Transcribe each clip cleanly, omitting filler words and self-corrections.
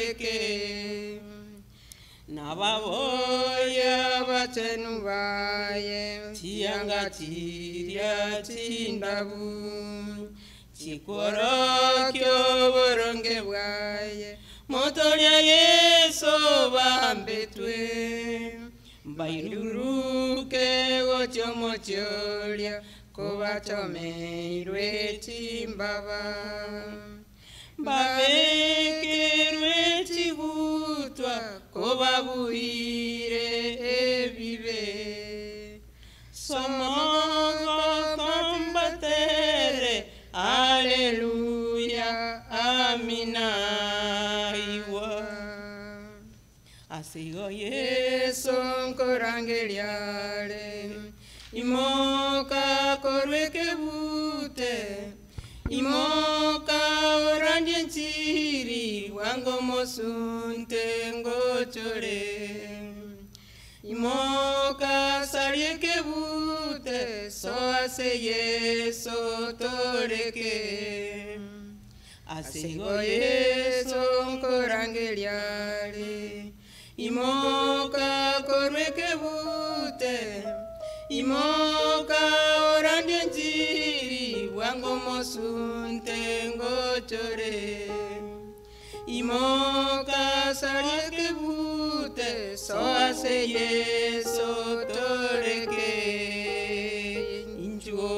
toreke. Nababoyie abachenu baye chianga chiria chindabu, chikworokia oboronge bwaye, Motoria Yeso bambetwe. Mbairuruke gochia omochie oria, kobachomeirwe chimbaba. Mbabekerwe chigutwa, kobabuire ebibe. Somogoko mbatere, Haleluya, amina, igwa. Ase igo Yeso nkorangeria are, Imoka korwa ekebute, Imoka orandie enchiri, bwango omosunte ngochore. Imoka saria ekebute, soa ase Yeso toreke. Ase igo Yeso nkorangeria are, Imoka korwa ekebute, Imoka orandie enchiri, bwango omosunte ngochore. Imoka saria ekebute, soa ase Yeso toreke. Inchuo.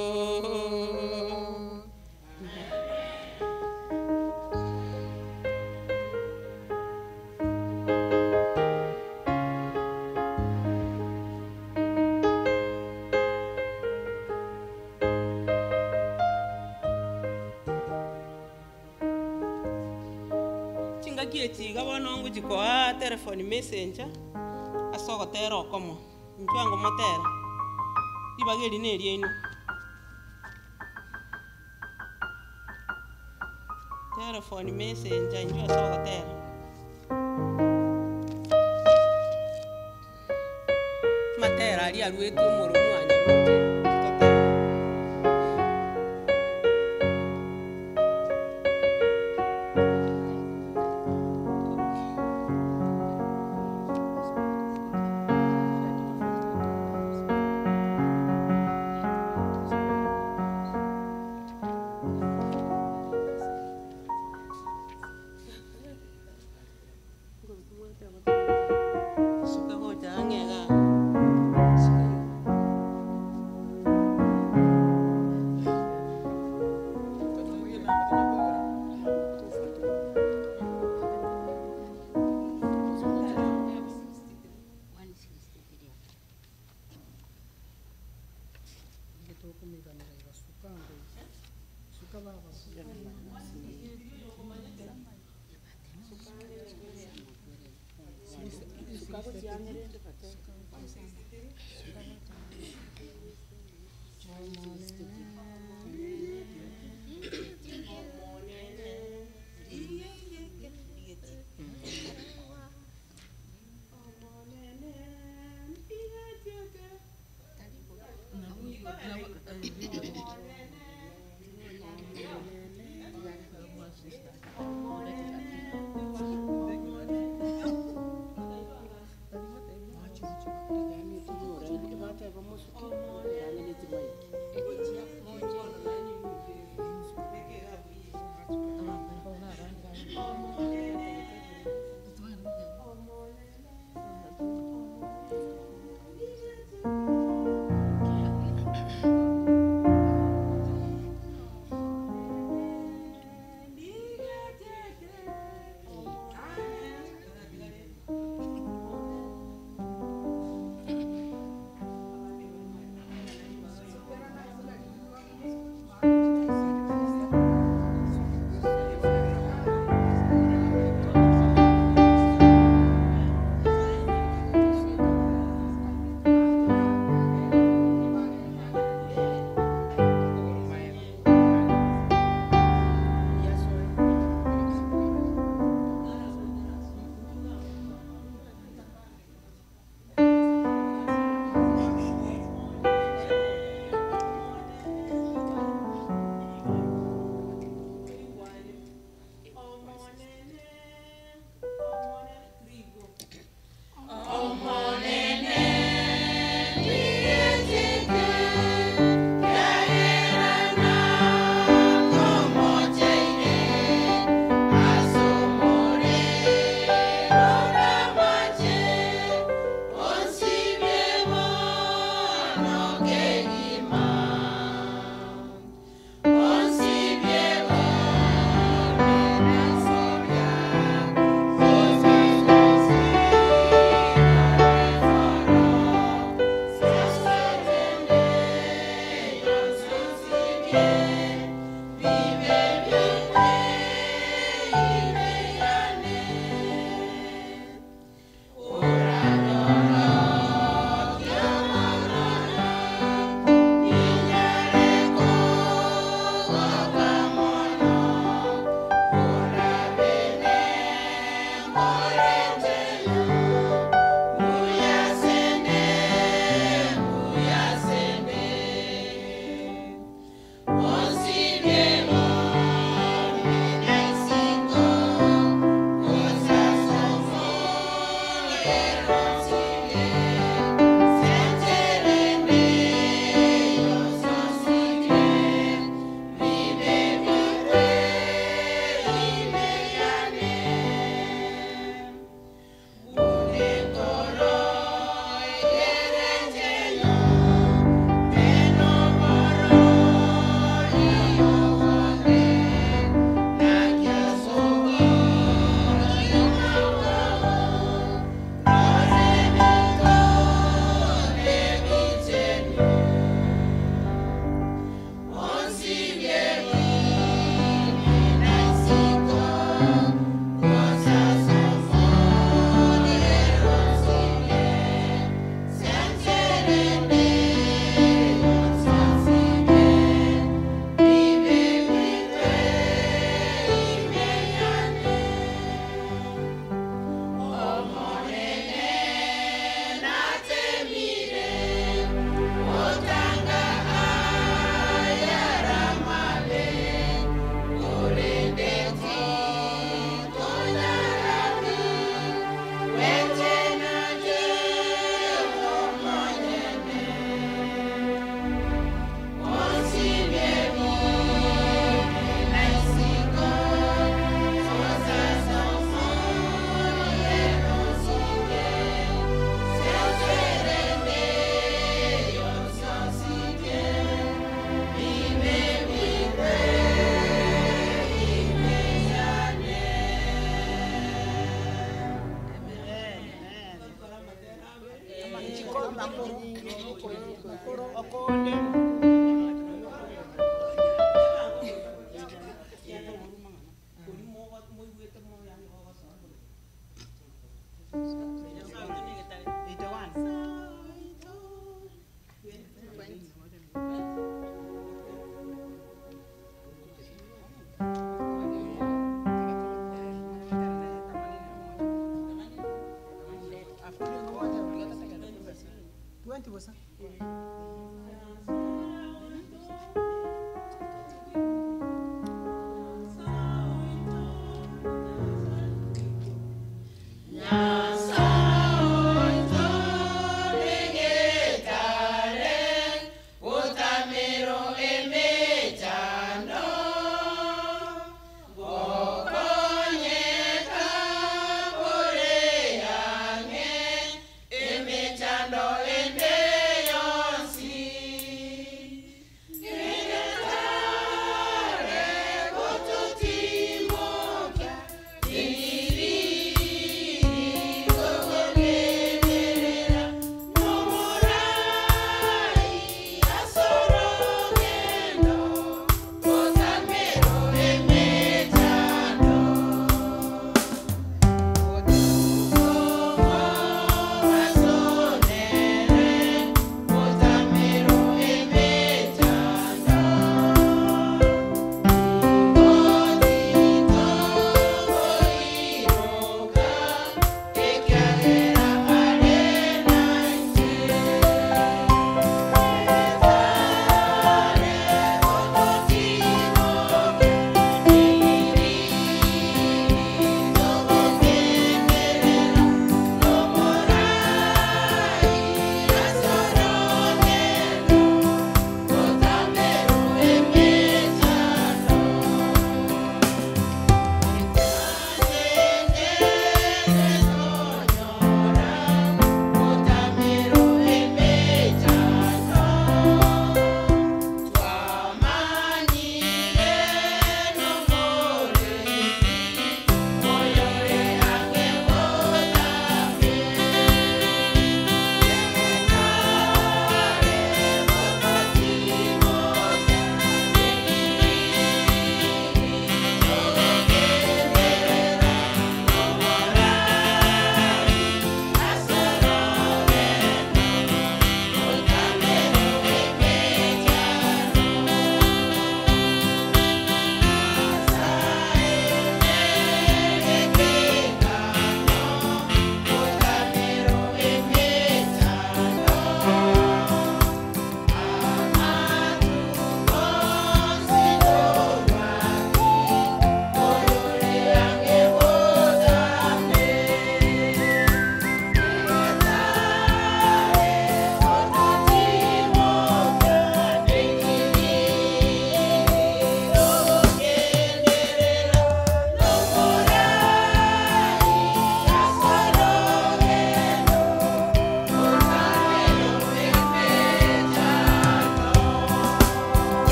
Chingaki echi iga bono ngochia koa telephone messenger ase ogotera okomo, intwe ango motere, ribaga eri na eriaino. Telephone messenger intwe ase ogotera. Amatera aria aruetwe omoromu anyaroche totere. Suka gocha ang'e igaa. Suka iga. Twenty bosa.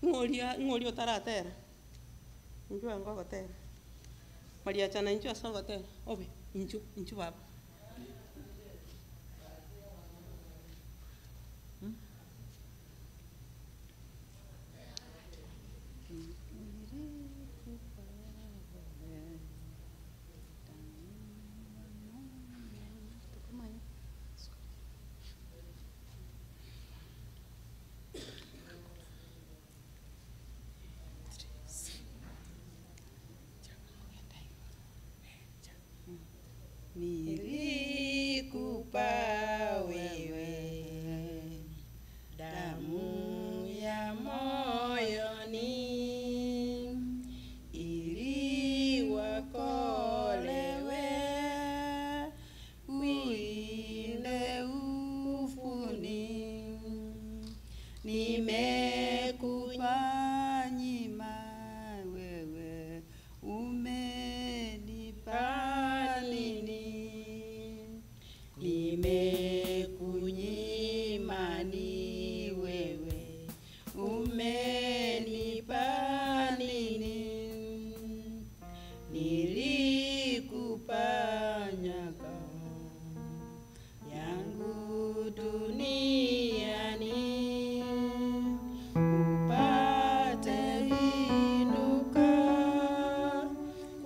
Ng'o oria ng'o oria otaratera? Inchuo ango ogotera, Mariachana inchuo ase ogotera, obe inchuo inchuo baba. Nilikupa wewe damu ya moyoni ili wakolewe uinde ufuni. Nimekupa nyima wewe umenipa nini? Nimekunyima ni wewe umenipa nini? Nilikupa nyaka yangu duniani upate inuka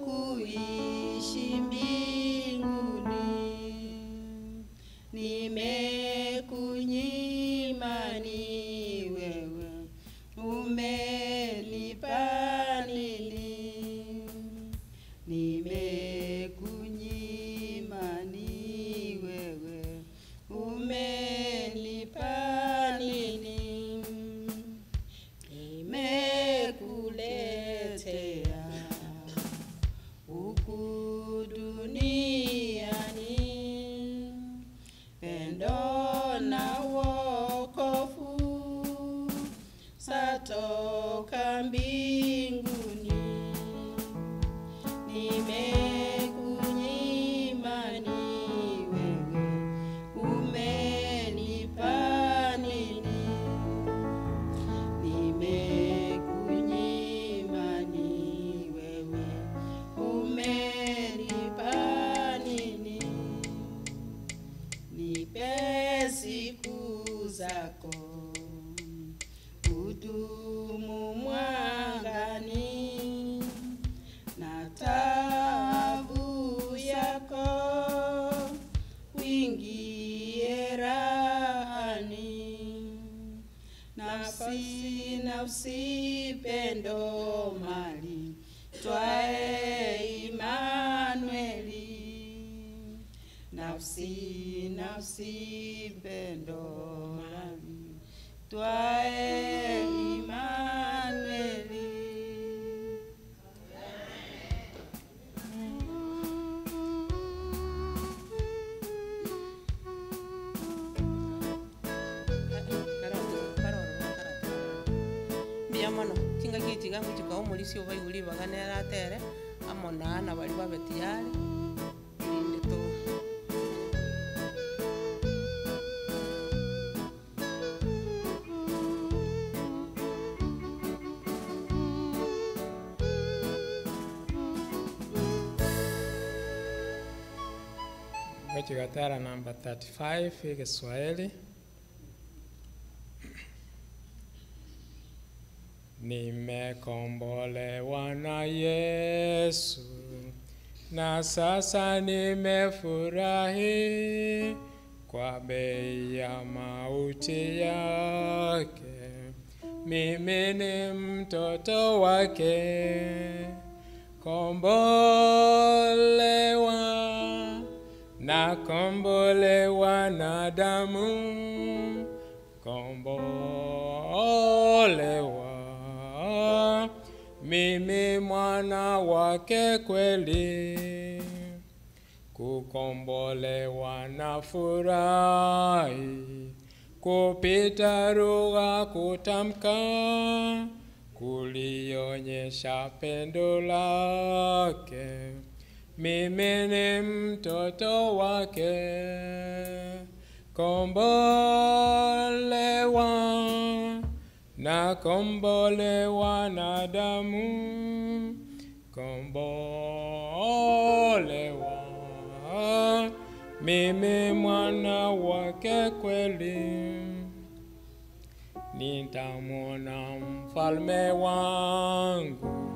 kuishi mbinguni. Nimekunyima ni wewe umenipa nini? Nimekunyima ni wewe umenipa nini? Nimekuletea huku duniani pendo na wokovu satoka mbinguni. Nimekunyima ni wewe umenipa nini? Nimekunyima ni wewe umenipa nini? Nipe siku zako kudumu mwangani na taabu yako wingie rahani. Nafsi, nafsi, pendo, mali twae Imanueli. Nafsi, nafsi, pendo, mali twae Imanueli. Mbuya mono, chingaki echi iga ngochika omorisia obaigure ribaga nere atere, amo naana baria babe tiyari, erinde to. Ngochigatera namba 35 Kiswahili. Nimekombolewa na Yesu na sasa nimefurahi kwa bei ya mauti yake. Mimi ni mtoto wake, kombolewa na kombolewa na damu, kombolewa mimi mwana wake kweli, kukombolewa na furahi, kupita lugha kutamka, kulionyesha pendo lake. Mimi ni mtoto wake, kombolewa na kombolewa na damu, kombolewa mimi mwana wake kweli. Nitamwona mfalme wangu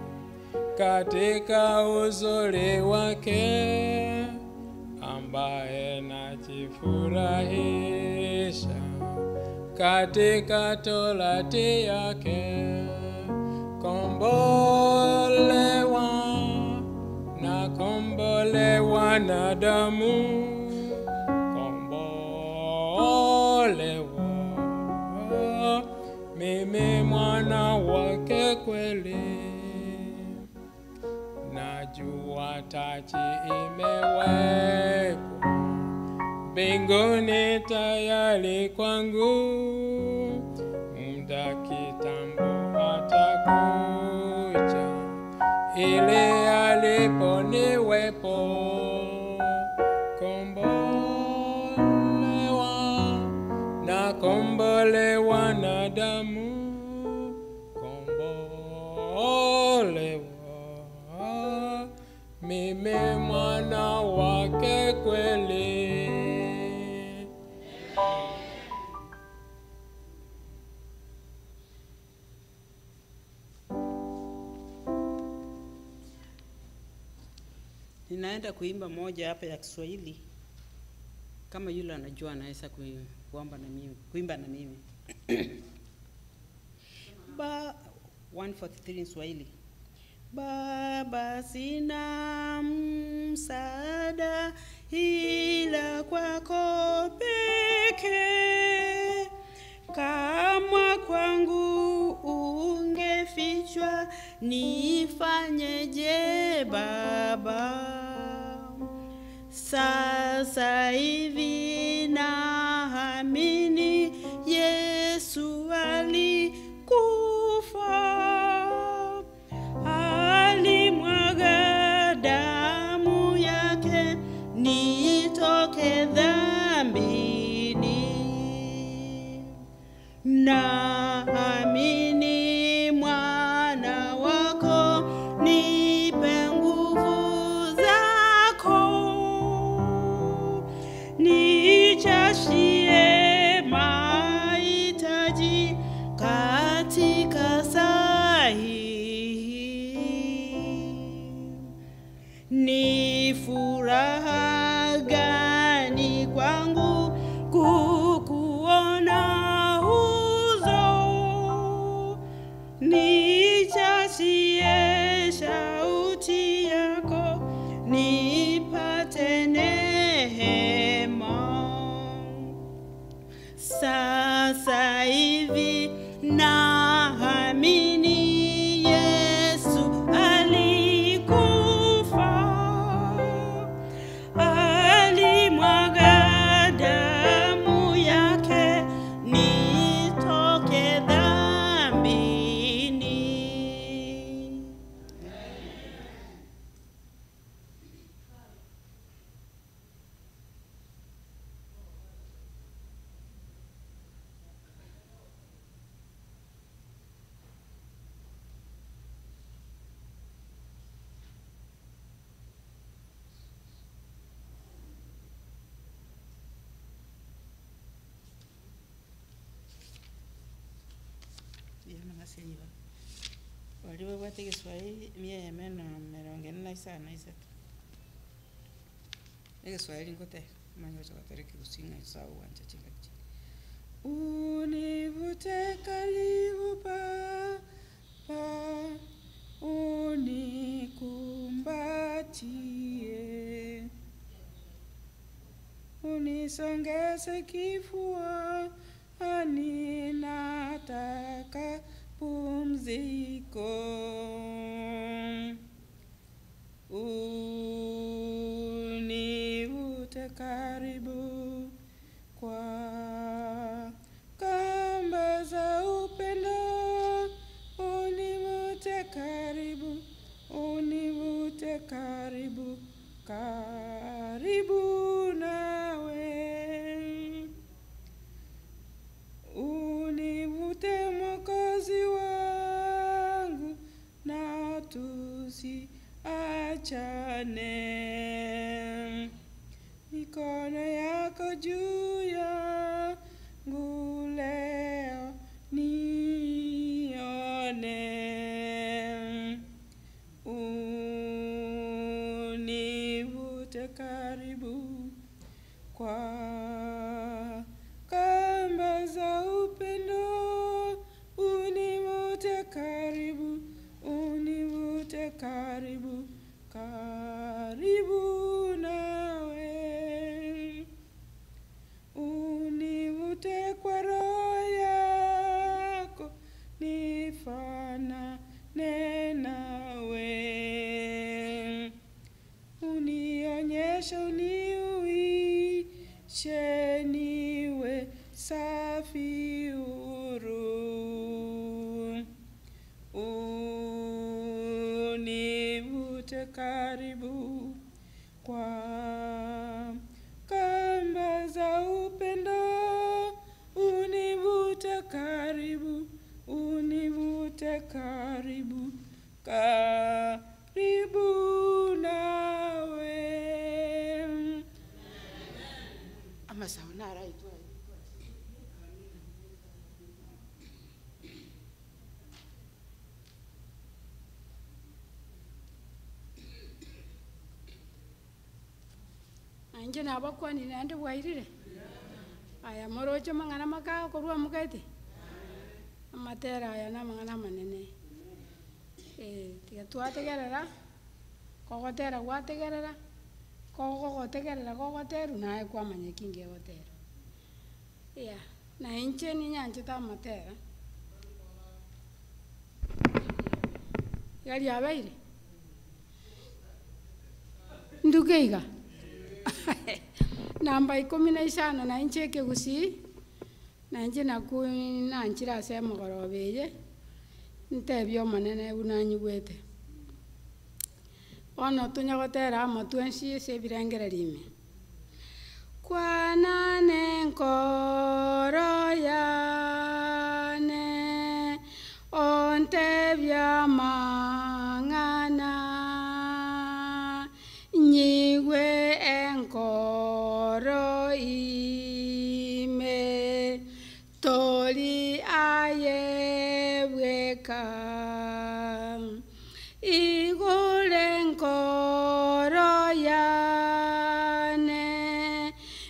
katika uzuri wake, ambaye najifurahisha katika torati yake. Kombolewa na Nakombolewa na damu, kombolewa, mimi mwana wake kweli. Najua taji imewekwa mbinguni tayari kwangu, muda kitambo atakuja ili alipo niwepo. Kombolewa na kombolewa na damu, kombolewa mimi mwana wake kweli. Ninaenda kuimba moja hapa ya Kiswahili, kama yule anajua anaweza kuomba na mimi, kuimba na mimi. Ba 143 in Swahili. Baba, sina msaada ila kwako pekee, kama kwangu ungefichwa nifanyeje Baba? Sasa hivi naamini Yesu alikufa, alimwaga damu yake nitoke dhambini. Naamini mwana wako, nipe nguvu zako, nichashie mahitaji katika sahihi. Ni furaha gani kwangu kukuona uso, nichashie sauti yako, nipate neema. Sasa hivi naamini Yesu alikufa, alimwaga damu yake nitoke dhambini. Yana bari babwate Kiswahili mia eme na mirongo ene na isano na isato. Egeswahili ngote manya gocha gotera ekegusii ng'a sawa gwancha chingaki chinde. Univute karibu Baba, unikumbatie, unisongeze kifuani, nataka pumziko. Univute karibu kwa kamba za upendo, univute karibu, univute karibu, karibu nawe. Univute Mwokozi wangu, na tusiachane. Mikono yako juu yangu leo nione. Univute karibu kwa kamba za upendo, univute karibu, univute karibu, karibu. Unionyeshe uniuishe niwe safi huru. Univute karibu kwa kamba za upendo, univute karibu, univute karibu, karibu nawe. Amasabo naraitwa. Nainche nabakwanire naende bwairire, aya moroche amang'ana makago korwa omogete, amatera aya na amang'ana amanene, eh, tiga twategerera, kogotera gwategerera, kogogotegerera gogoterwa naye kwamanya ki ngegoterwa, yeah. Na inche ninyanchete amatera, iga riabeire, nduke iga, namba ikomi na isano na inche ekegusii, na inche nakwo nanchire ase emogoroba eye, ntebie omonene buna nyigwete. Bono tonya gotera amo twensi ase ebirengererio ime. Kwana na enkoro yane, ontebie amang'ana, nyigwe enkoro ime, tori aye bweka. Igure enkoro yane,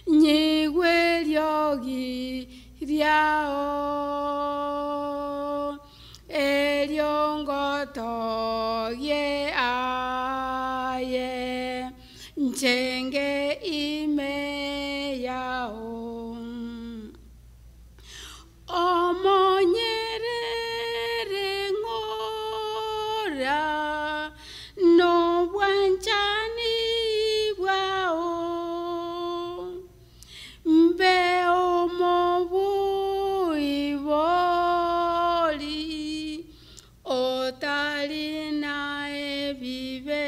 nyigwe eriogi riao, erio ngotogie aye, nchenge ime yao. Omonyerere ng'ora, na obwanchani bwao, mbe omobuibori, otari na ebibe.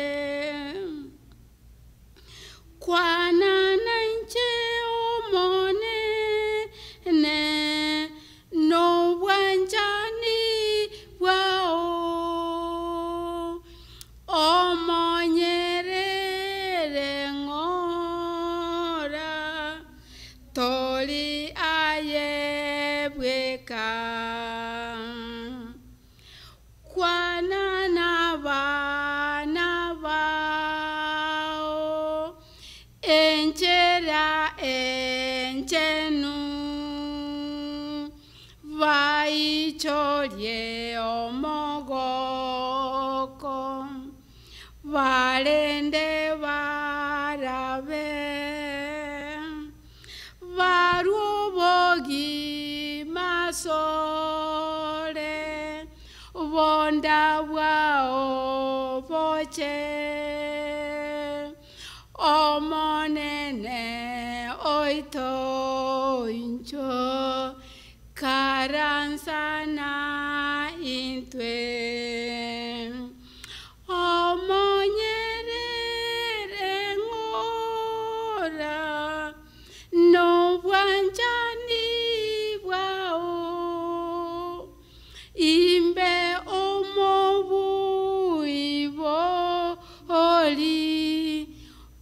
Kwana na inche omonene, na obwanchani bwao, omonyerere ng'ora, tori aye bweka. Kwana na abana bao, enchera enchenu, baichorie omogoko, barende barabe, barwo obogima asore, bonda bwao boche, omonene oito incho, karansana intwe. Omonyerere ng'ora, na obwanchani bwao, imbe omobuibori,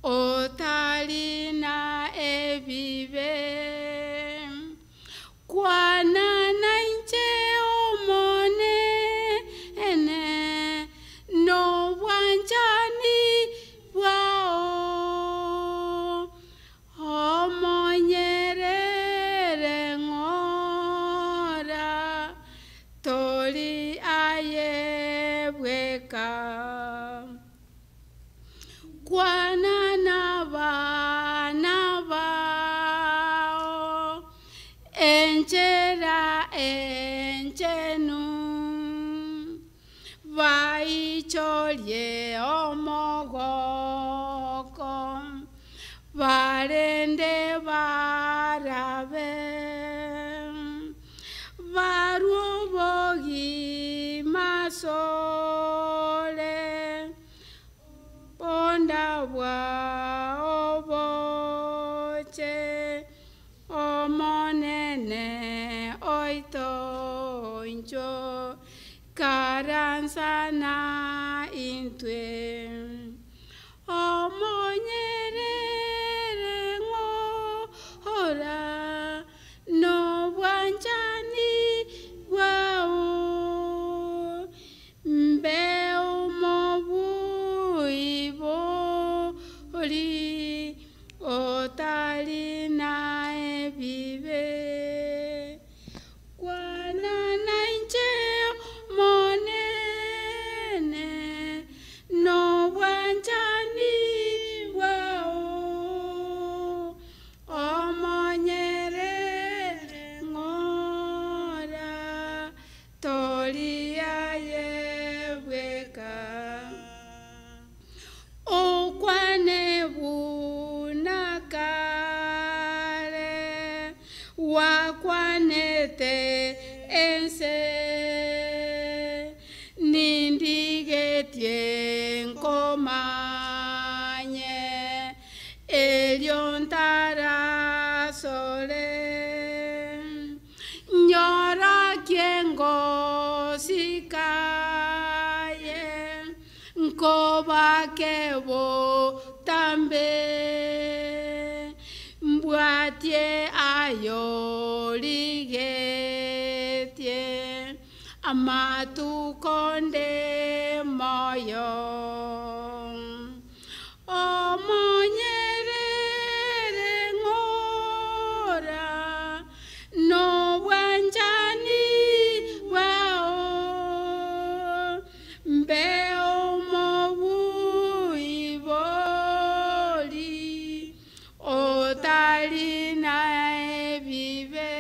otari na ebibe. Kwana na inche omonene, na obwanchani bwao, omonyerere ng'ora, tori aye bweka. Kwana na abana bao, enchera enchenu, baichorie omogoko, Ikaransa na intwe, Omonyerere ng'ora, Nobwanchani bwao, Mbe omobui bori, Otari na ebibe. Kwana nainche Omonene, Nobwanchani bwao, Omonyerere ng'ora, Tori aye bweka. Okwane buna kare, gwakwanete ense, Nindigetie nkomanye, erio ntarasore. Nyorokie ngosikaye, nkobake botambe, Mbwatie ayorigetie, amatuko nde moyo. Omonyerere ng'ora, Nobwanchani bwao, Mbe omobui bori, Otari na ebibe.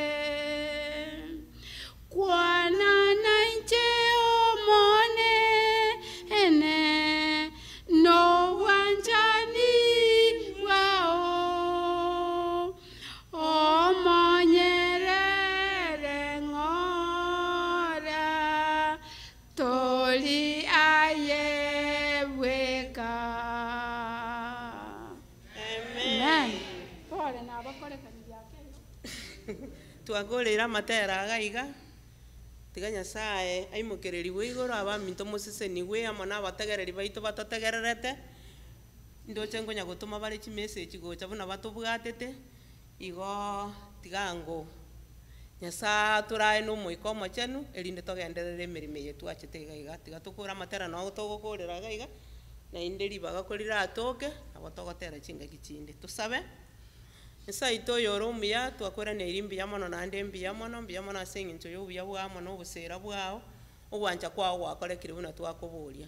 Kwana nainche Omonene, Nobwanchani bwao, Omonyerere ng'ora, Tori aye bweka. Amen. Pole nabakorekani biakeire. Twakoreire amatera iga iga, tiga Nyasaye aimokereriwe igoro, abaminto mosesenigwe amo na abategereri baito batotegererete, ndoche nkonya gotoma bare chimessage gocha buna batobwatete, igooo tiga ango Nyasaye atorae na omoika omochenu, erinde togenderere emeremo eye twachete iga iga. Tiga tokore amatera noo togokorera iga iga, naende ribaga koriratoke, nabo togotera chingaki chinde. Tosabe, Nyasaye oito oyore omuya, twakoiraneirie mbuya mono naende mbuya mono, mbuya mono ase eng'encho ya obuya bwao amo na obosera bwao, ogwancha kwao gwakorekire buna twakoboria.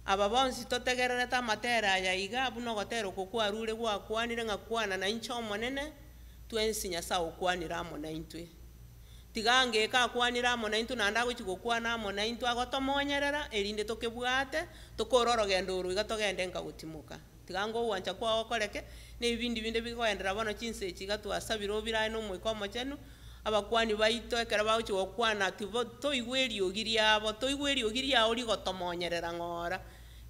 Aba bonsi totegererete amatera aya iga, buna ogotera oko kwarure gwakwanire ng'a kwana nainche Omonene, twensi Nyasaye okwanire amo naintwe. Tiga angeke akwanire amo naintwe naende agochia gokwana amo naintwe agotomonyerera, erinde tokebwate, tokore orogendo oro iga togende nka gotimoka. Tiga ango ogwancha kwao gokoreke, na ebibindi binde bigoenderera bono chinsa echi iga twasabire obire aye na Omoika Omochenu, abakwani baito ekero bagochia gokwana tibo toigwa eriogi riabo, toigwe eriogi riao rigotomonyerera ng'ora,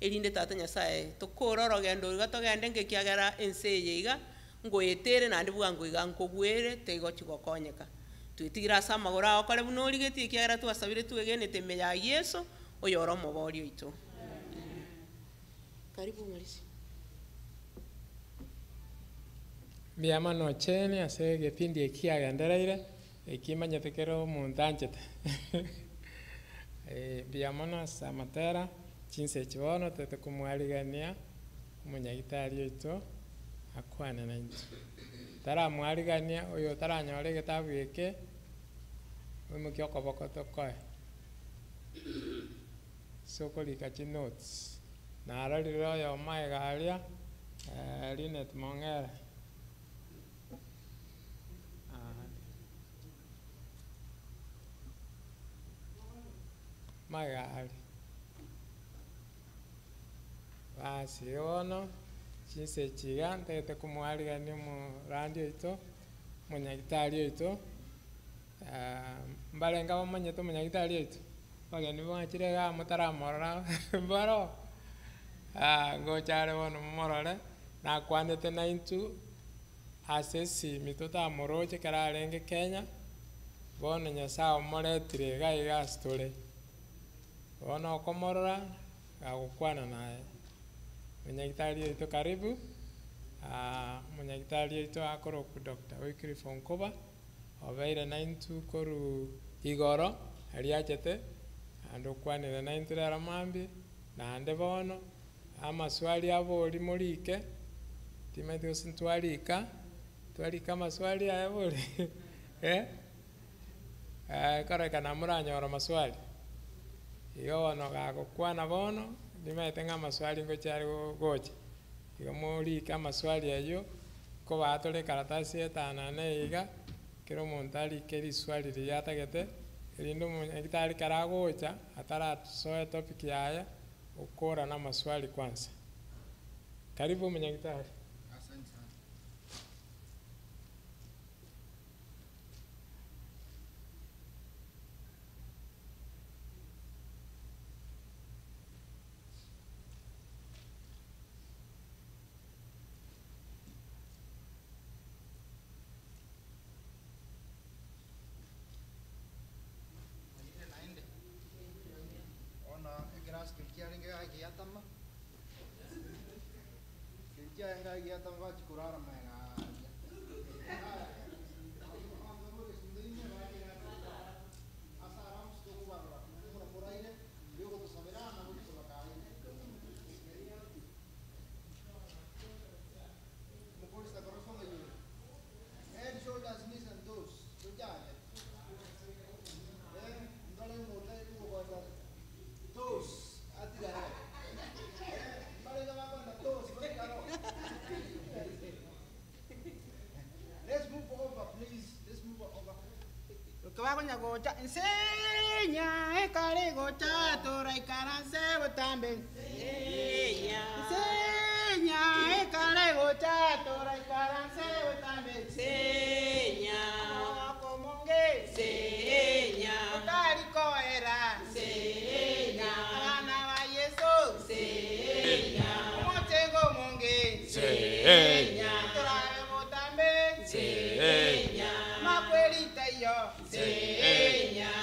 erinde Tata Nyasaye tokore orogendo oro iga togende nka ekiagera ense eye iga, ngoetere naende bwango iga nkogwere, tegochi gokonyeka. Twetigire ase amagoro ao okore buna origetie ekiagera twasabire twegenete ime ya Yeso, oyore omobori oito. Karibu Marisi. Mbuya mono Jane ase egepindi eki kiagendereire, eki manyete kere omonto anchete. Mbuya mono ase amatera, chinsa echi bono toete komwarigania omonyagitari oito akwane naintwe. Taramwarigania, oyo otaranyora egetabu eke, oimokie okoboko tokoe. Ase okorika chinotes, narorire oyomo iga aria, Linet Mong'era. Magega aria. Basi igo bono, chinsa echi iga ntagete komwarigania omorandi oito, omonyagitari oito, mbarenge abamanyete omonyagitari oito? Abageni mwachire igaa motaramorora mbaroo? Ngocha are bono momorore, nakwanete naintwe ase esimi totamoroche ekero arenge Kenya, bono Nyasaye omoretire iga iga ase tore. Bono okomorora, gagokwana naye. Omonyagitari oito karibu, omonyagitari oito akorokwa Doctor Wycliffe Onkoba, obeire naintwe korwa igoro, aria achete, naende okwanire naintwe rero mambia, naende bono, amaswali abori morike, timanyeti gose ntwarika, twarika amaswali aya bori eh, ekororekana moranyora maswali. Igo bono gagokwana bono, nimanyete ng'a amaswali ngochia are gocha, igo morike amaswali aywo, nkobaa tore ekaratasi etanane iga, kera omonto arike riswali riria atagete, erinde omonyagitari ekero agocha, atarasoa etopic yaye, okora na amaswali kwanza. Karibu omonyagitari. Asante sana. Naende naende. Ona ekerasi keria kiarenge giatama, keria kiarenge giatama bachia korara magega aria. Ase aramsi tokobarora, mura moraire, yogotosabera na gotusaba kaire. Mokorista korosonga yore. Head, shoulders, knees and toes. Tochake. Eh, ndole ng'ote kugogocha toes atigare. Mbale bakwenda toes batigaro. Let's move over, please. Let's move over. Tukabagonya gocha nsenya ekare gocha toraikaranse botambe nsenya ekare gocha toraikaranse botambe Senya. Okomonge Senya. otarikoera Senya. abana ba Yesu Senya. omotengo omonge Senya. torabe botambe Senya. makwelitaiyo Senya.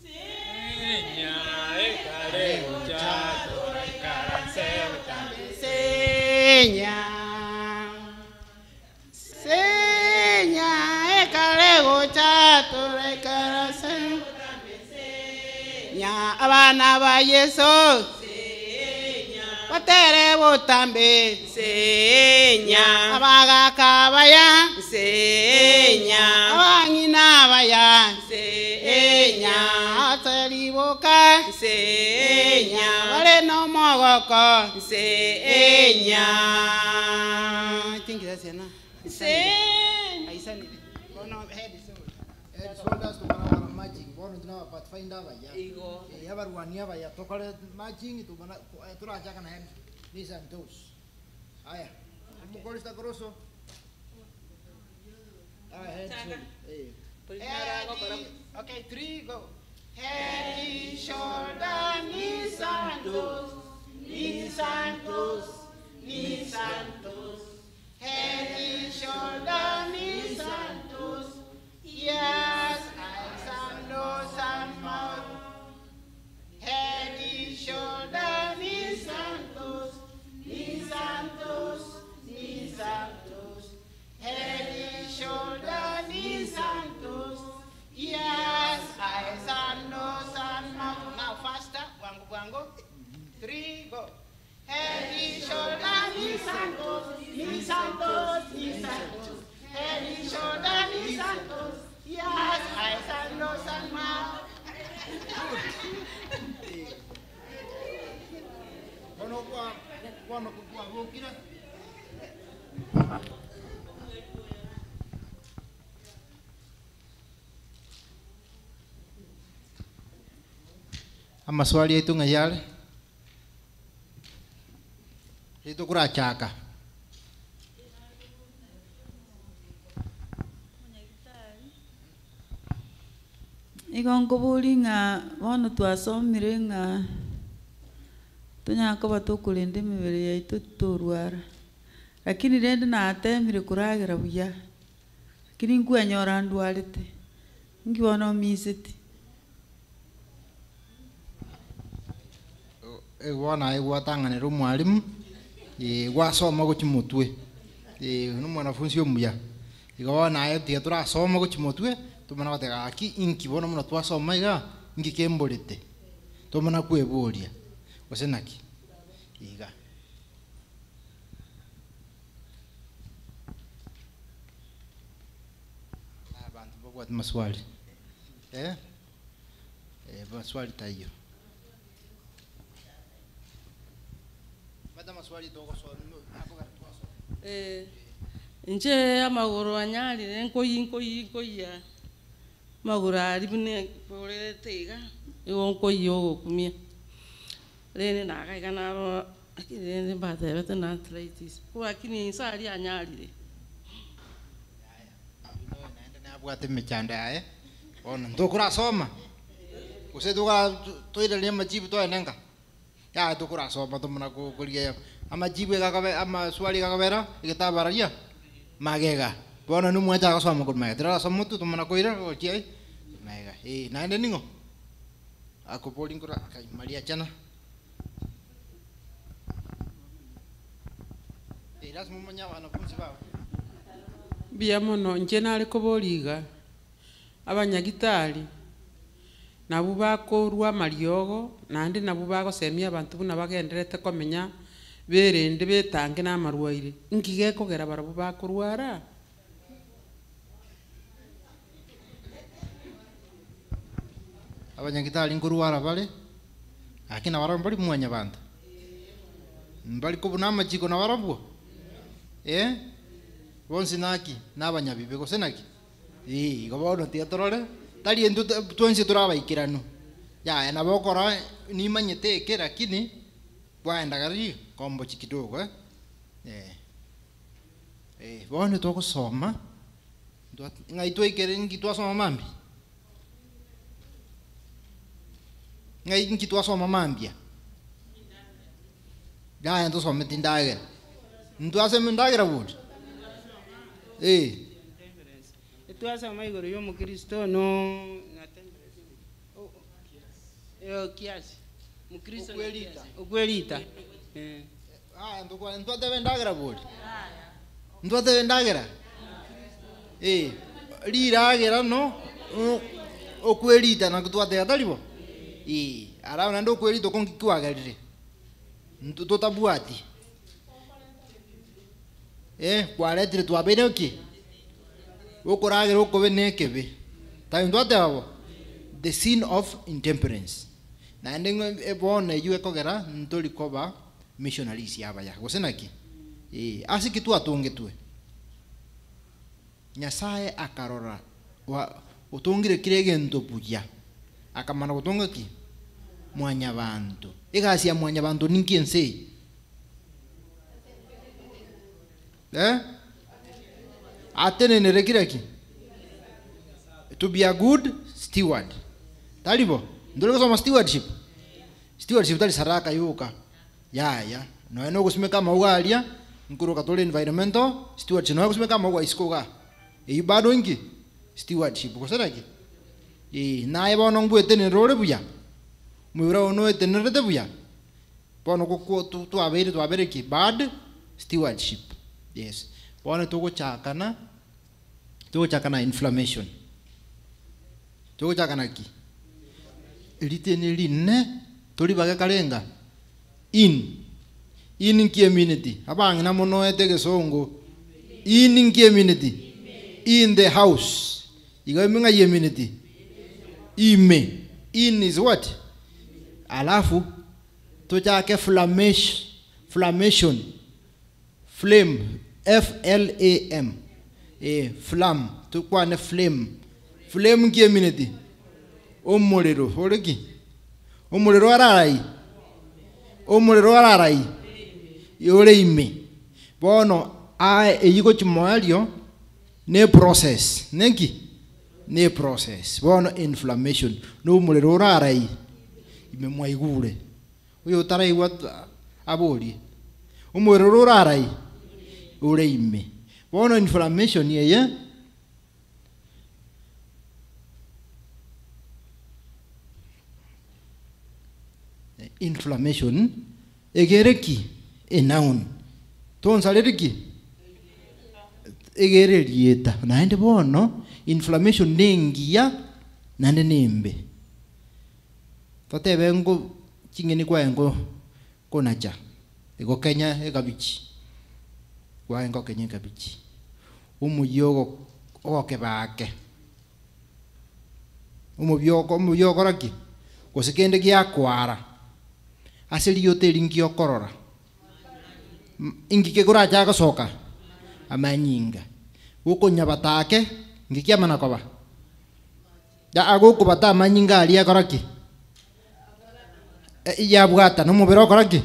Senya ekare gocha toraikaranse botambe. Senya Senya ekare gocha toraikaranse nya abana ba Yesu batere botambe Senya. abagaka baya Senya. abang'ina baya Senya. ateriboka Senya. bare nomogoko Senya. Tingira sena Senya. aisanire bono head so Head, shoulders, tokora matching. Bono tuna pathfinder baya. Igo. Eh, abarwania baya tokore matching tubana turachaka na head, knees and toes. Haya. Mukorista koroso. Ah, head, Chaka. shoulder. Eh. Head, okay, three, go. Head, shoulder, knees and toes, knees and toes, knees and toes. Head, shoulder, knees and toes. Ears, eyes and nose and mouth. Head, shoulder, knees and toes, knees and toes, knees and toes. Head, shoulder, knees and toes, ears, eyes and nose and mouth. Now faster, wangu wangu. Three, go. Head, shoulder, knees and toes, knees and toes, knees and toes. Head, shoulder, knees and toes, ears, eyes and nose and mouth. Bono kwa kwa kwa bokira. Amaswali yetu ng'ayale yetu kurachaka. Igo nkobori ng'a bono twasomire ng'a tonyara koba tokorenda emibere yaito titorwara, lakini rende natemire koragera buya, lakini nkwenyora ndwarete, nki bono omiseti. Bono aye gwatang'anera omwalimu, gwasoma gochia motwe, na omwanafunzi omuya. Igo bono aye tiga torasoma gochia motwe, tomana goteba gaki inki bono buna twasoma igaa, inki kemborete? Tomana kweboria, gose naki? Iga. Abanto mbabwate maswali, eh? Maswali taiyo. Bata maswali togosoma akogera twasoma. Eh, inche amagoro anyarire nkoyi nkoyi nkoyia, amagoro aria buna eborerete iga, igo nkoyia ogokumia. Rende naga iga naro lakini rende mbatebete na arthritis, ko lakini inse aria anyarire. Naende nabwate emechando yaye, bono ntokorasoma, gose tokora toiranerie amajibu toende nka, yaya tokorasoma tomana ko korigia amajibu iga akobe amaswali iga akobera egetabu araria magega. Bono nimwancha agosoma korwa magega, torasoma motwe tomana koira gochia eh magega eh. Naende ning'o akobori nkoro akai Maria chana. Eh lazima omanye abanafunzi bao. Mbuya mono, inche nare koboria iga, abanyagitari nabwo bakorwa amariogo, naende nabwo bagosemia abanto buna bagendererete komenya, berende betange na amarwaire, nki gekogera barabwo bakorwara? Abanyagitari nkorwara bare, lakini nabarabwo mbari mwanyabanto, mbari kobuna amachiko nabarabwo, eh, bonsi naki, na abanyabibe gose naki? Ee, igo bono tiga torore, tari intwe twensi tore abaikeranu, yaya nabo okora nimanyete eke lakini kwaenda gari kombochi kidogo eh, eh. Eh, bono togosoma, ntwa ng'ai twaikere nki twasoma mambia? Ng'ai nki twasoma mambia? Yaya ntosometi ndagera, ntwasoma endagera bori? Eh. Twasoma igoro ya omokristo no na temperance eh, kiasi mokristo na Okwerita. kiasi. Okwerita. Eh. Aya ntokwa ntwateba endagera bori? Ntwateba endagera? Eh, riragera no okwerita nako twateba tari bo? Eh, alafu naende okwerita oko nki kwagerire? Nto totabwati. Eh, kwaretire twabeire ki? Okoragera okobe na ekebe. Tari ntwateba bo? The sin of intemperance. Naende ng'a bono eywo ekogera ntori koba missionaries abaya, gose naki? Eh, ase ki twatongetwe? Nyasaye akarora wa otongire kera egento buya, akamana gotonga ki? Mwanyabanto. Egasi ya mwanyabanto ninki ense eye? Eh? Atenenere kira ki? To be a good steward. Tari bo? Ntore gosoma stewardship? Stewardship tari saraka yoka. Yaya, nonya na ogosimeka amauga aria, nkoroka tore environmental stewardship, nonya gosimeka amauga isiko igaa, eyio bado inki? Stewardship, gose naki? Eeh, naye bono ngwetenenere ore buya, omobere oo noetenenerete buya, bono gokwo twabeire twabeire ki? Bad stewardship, yes. Bono togochakana, togochaka na inflammation, togochaka na ki? Ritini rinene toribage karenga in, in nki emineti? Abang'ina monoete egesongo, in nki emineti? In the house. Igo ime ng'ai emineti? Ime. In is what? Alafu tochake flamesh, flamation, flame, F L A M, eh, flam, tokwane flame. Flame nki emineti? Omorero ore ki? Omorero ararai? Omorero ararai? Ore ime. Bono aye eyio gochia moerio ne process, neki? Ne process. Bono inflammation, na omorero orarai ime mwaigure. Oyo otaraigwa aborie, omorero orarai ore ime. Bono inflammation eye Inflammation egere ki? A noun. Tonsareri ki? Egere erieta. Naende bono, inflammation na engiya naende na embe. Totebe ngo ching'eni kwaye nko konacha, egokenya ekabichi, kwaye ngokenya ekabichi, omoyio ogo ogokeba ake, omobio oko omoyio okora ki? Gose kende giakoara, ase rioto eri nki okorora? Inki kekoracha gosoka? Amanyinga. Gokonyabata ake, nki kiamana koba? Aa gokobata amanyinga aria akora ki? Yabwatana, omobere okora ki?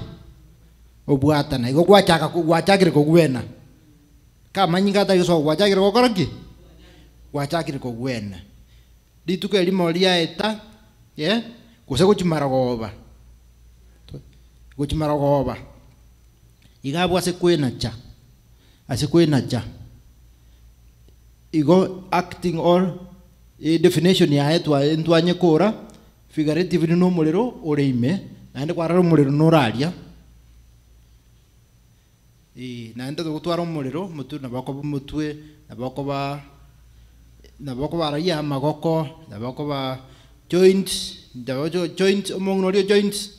Obwatana. Igo gwachaka gwachakire kogwena. Ka amanyinga atari gosoka gwachakire gokora ki? Gwachakire kogwena. Rituko erimo riaeta, eh, gose gochia marogoba, gochia marogoba, iga abwo ase kwenacha, ase kwenacha, igo acting or edefinition yaye twa ntwanyekora, figuratively na omorero ore ime, naende kwarora omorero noraria, eh, naende togotwara omorero omotwe nabo okoba omotwe, nabo okoba nabo okoba raia amagoko, nabo okoba joints, nabo joints omong'ina oria joints,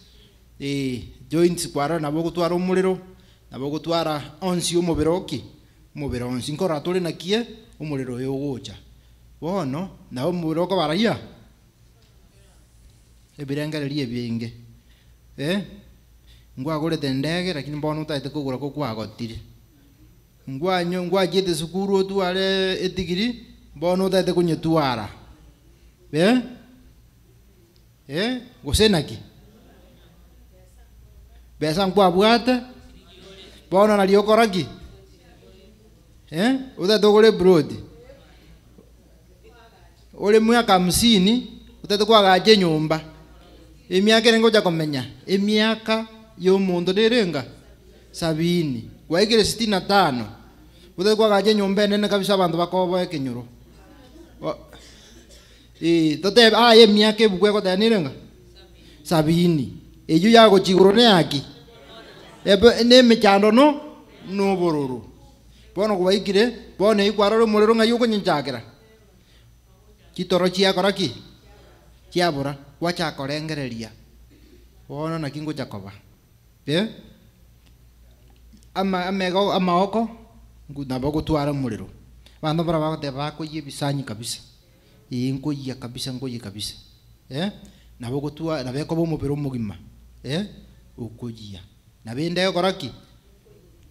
eh, joints kwarora nabo ogotwara omorero, nabo ogotwara onsi omobere oo ki? Omobere onsi nkorora tore naki omorero oyo ogocha. Bono, nabo omobere okoba raia ebirengererio ebinge, eh, nkwagorete endege lakini bono otagete kogora ko kwagotire, nkwanyo nkwachiete esukuru otware edigiri, bono otagete konyetwara, eh, eh, gose naki? Besa nkwabwate, bono nari okora ki? Eh, otagete ogore eploti, ore miaka hamsini, otagete koagacha enyomba, emiaka ere ngocha komenya, emiaka ya omonto nere enga? Sabini, gwaikire sitini na tano, otagete koagacha enyomba enene kabisa abanto bakoboa ekenyoro. O eh, totebe aye emiaka ebuku egoteba nere enga? Sabini. Eywo yagochia igoro neyaki? Ebe na emechando no nobororo. Bono gwaikire, bono eyio kwarora omorero ng'ai okonyenchakera? Chitoro chiakora ki? Chiabora, gwachaka korengereria, bono naki ngocha koba? Eh? Ama amego amaoko, ngu nabo ogotwara omorero. Abanto mbaro bagoteba bakoyia ebisanyi kabisa, ee nkoyia kabisa nkoyia kabisa, eh, nabo ogotwa nabo ekoba omobere omogima, eh, okoyia. Nabo ende egokora ki?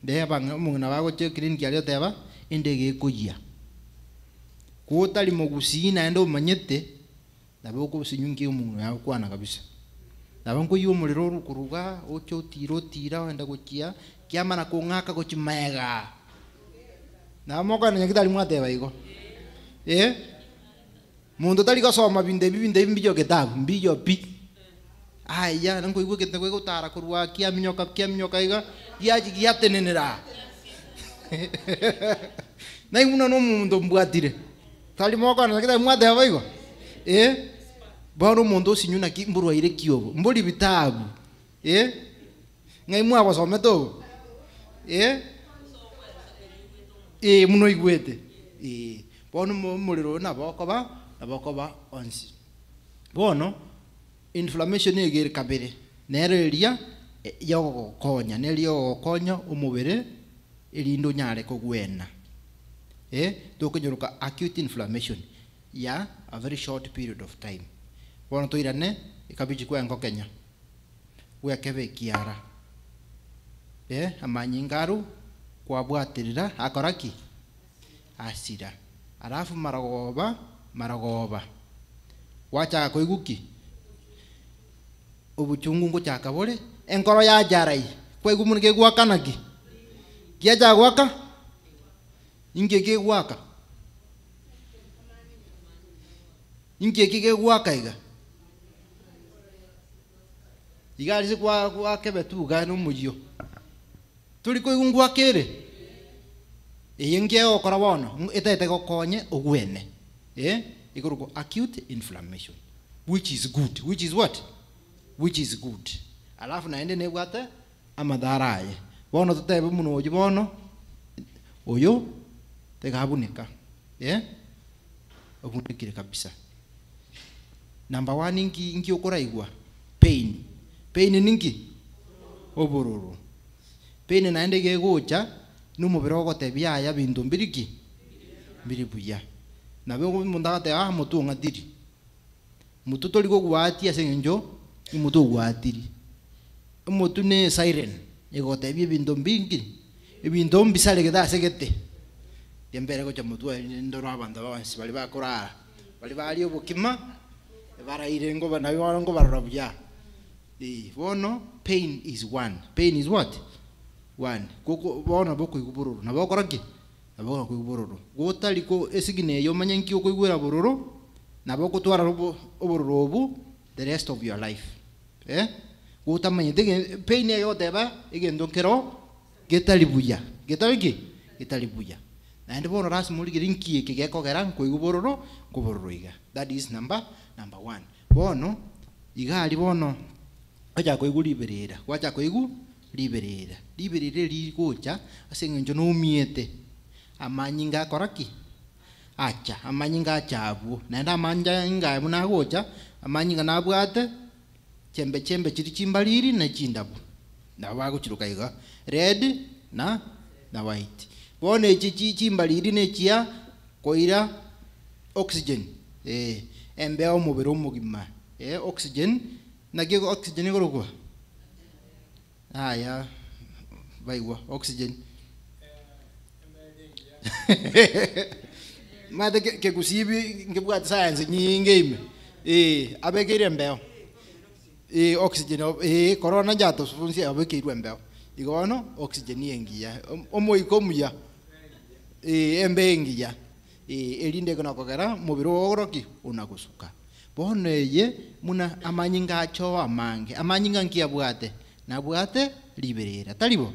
Nde abang'ina omong'ina bagochia eclinic aria oteba, ende iga ekoyia. Kotari mogusii naende omanyete, nabo okosinywa nki omong'ina oyo agokwana kabisa. Nabo nkoyia omorero ore koruga, oche otire otira ogenda gochia, kiamana kong'aka gochia maega. Nabo mokogenda nyagetari mwateba igo, eh, monto tari gosoma binto ebi binto ebi mbiyo kitabu, mbiyo pi. Aya, nkoigwa egento gegotara korwa aa kiaminyoka kiaminyoka iga, giachia giatenenera aa. Naigwa buna na omonto mbwatire, tari mokogenda nyagetari mwateba bo igo? Eh, bono omonto osinywe naki mborwaire ki obo, mbori bitabu, eh, ng'ai mwabosomete obo? Eh, eh, buna oigwete, eh. Bono omo omorero oyo nabo okoba, nabo okoba onsi. Bono. Inflammation nigo ere kabere, nero eria yogogokonya, neri yogogokonya omobere erinde onyare kogwena. Eh, tokonyoroka acute inflammation ya a very short period of time. Bono toirane ekabichi kwa engokenya, bwekebe ekiara, eh, amanyinga arwo kwabwaterera akora ki? Asira. Alafu marogoba, marogoba, gwachaka koigwa ki? Obochungu ngochaka bore, enkoro yajarai, kwaigwa buna kegoakana ki? Giachaka goaka? Inki eki kegoaka? Inki eki kegoaka iga? Iga aria ase kwa gwakebetwe iga na omoyio. Tori koigwa ngwaka ere? Eye nki egokora bono? Etagete gokonye ogwene. Eh, ekorokwa acute inflammation, which is good, which is what? Which is good. Alafu naende nebwate amadhara aye. Bono totebe buna oyio bono, oyo tegabuneka, eh, obunekire kabisa. Number one inki inki okoraigwa? Pain. Pain ninki? Obororo. Pain naende iga egocha, na omobere ogotebia yaya binto mbiri ki? Mbiri buya. Nabo omonto agoteba ah motwe ong'atiri. Motwe tori kogwatia ase eng'encho omotwe ogwatiri. Omotwe ne esiren egotebia ebinto mbinki? Ebinto mbisaregete ase gete. Riambere gocha motwe aye ndore abanto bonsi baria bakorara, baria baria obokima, baraire ngoba nabo bono nkobarora buya. Eeh bono pain is one, pain is what? One. Goko bono nabo okoigwa bororo, nabo okora ki? Nabo okoigwa bororo. Gotari ko esign eye omanye nki okoigwera bororo, nabo okotwara obo obororo obwo the rest of your life eh, gotamanyete ege pain eye egoteba egento nkero getari buya, getari ki? Getari buya. Naende bono lasima origererie nki eke gekogera nkoigwa bororo, nkobororo iga. That is number number one. Bono, iga aria bono, gwachaka koigwa riberera, gwachaka koigwa riberera. Riberera eri rigocha ase eng'encho noumiete, amanyinga akora ki? Acha, amanyinga acha abwo, naende amanyinga aya buna agocha, amanyinga nabwate chembe chembe chiria chimbariri na chindabu, nabo bagochiroka iga, red na na white. Bono echi chi chimbariri na echia koira oxygen eh, embeo omobere omogima eh, oxygen, naki oxygen ekorokwa? Yaya, baigwa, oxygen. Omanyete ke- kegusii bi nkebwate science nyinge ime, eh, abekeire embeo, eh, oxygen o eh, corona yatofunsia abekeirwe embeo, igo bono oxygen engiya, om- omoika omuya, eh, embeo engiya, eh, erinde ekona kogera omobere ogo ogokora ki? Ona gosuka. Bono eye buna amanyinga achoa amange, amanyinga nki abwate? Nabwate riberera, tari bo?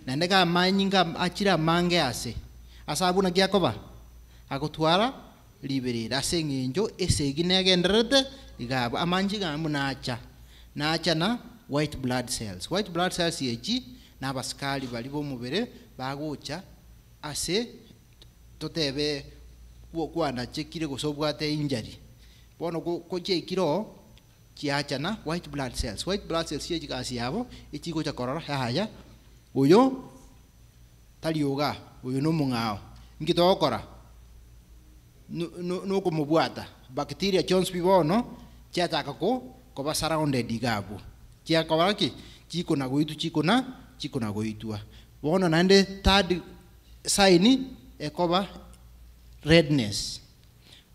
Naende iga amanyinga achire amange ase, ase abwo naki akoba? Agotwara riberera ase eng'encho esegi negendererete iga abwo. Amanyiga aya buna acha, nacha na white blood cells. White blood cells echi, na abasikari baria b'omobere bagocha ase totebe kwanachekire gose obwate injury. Bono ko chiaikire oo, chiacha na white blood cells. White blood cells chiachi egasi yabo, echigocha korora yaya, oyo tari igaa, oyo na omong'ao. Inki togokora? No no nokomobwata. Bacteria chionsi pi bono, chiachaka ko koba surrounded iga abwo. Chiakora ki? Chikona goitwa chikona chikona goitwa. Bono naende third sign, ekoba redness.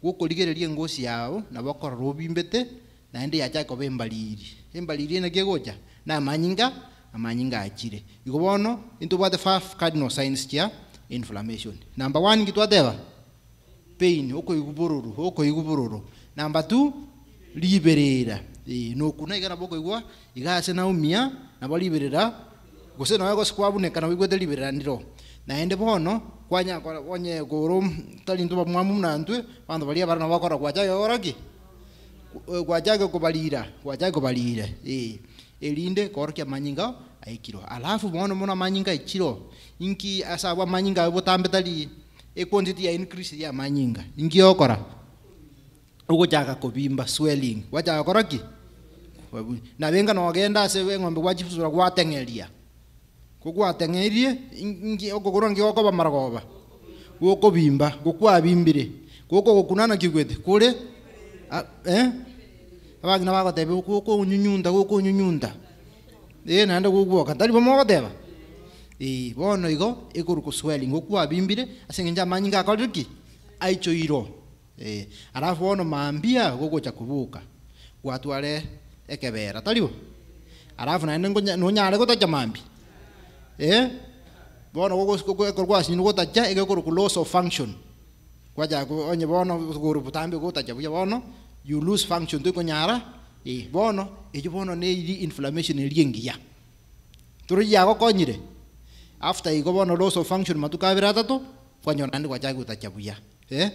Gokorigereria engosi yao, nabo okorora obimbete, naende yachaka koba embariri. Embariri eye naki egocha? Na amanyinga, amanyinga achire. Igo bono, intobwate five cardinal signs chia inflammation. Number one nki twateba? Pain, okoigwa bororo, okoigwa bororo. Number two, riberera, eh, nokuna iga nabo okoigwa, iga ase naumia, nabo riberera, gose nonya gose kwabuneka nabo oigwete riberera ndiro. Naende bono, kwanya kora onye koro tari intwe bamwamu buna intwe, abanto baria abare nabo bakora gwachaka gokora ki? Gwachaka kobarira, gwachaka kobarira eh, erinde koorokia amanyinga aikirwe. Alafu bono mono amanyinga aikire inki ase abwo amanyinga aye botambe tari equantity ya increase ya amanyinga, inki ogokora? Ogochaka kobimba swelling, gwachaka gokora ki? Nabo enga nogenda ase eng'ombe gwachifusura gwateng'eria, ko gwateng'eirie inki okogoro nki gokoba marogoba? Gokobimba, gokwabimbire, gokogokuna naki ogwete kore eh, abang'ina bagotebia gokonyunyunta gokonyunyunta, eh naende gogwoka, tari bo mogoteba? Eeh, bono igo ekorokwa swelling, gokwabimbire ase eng'encho amanyinga akorire ki? Aichoirwe. Eh, alafu bono mambia gogocha koboka, gwatware ekebera, tari bo? Alafu naende nkonya nonyare gotacha mambia? Eh, bono gogos gogo ekero gwasinyire gotacha egekorokwa loss of function, kwachaka ko onye bono kore botambe gotacha buya bono, you lose function toikonyara eh, bono eywo bono neri inflammation eria engiya. Torochi yagokonyire, after igo bono loss of function matuko abere atato, kwanyora naende gwachaka gotacha buya eh,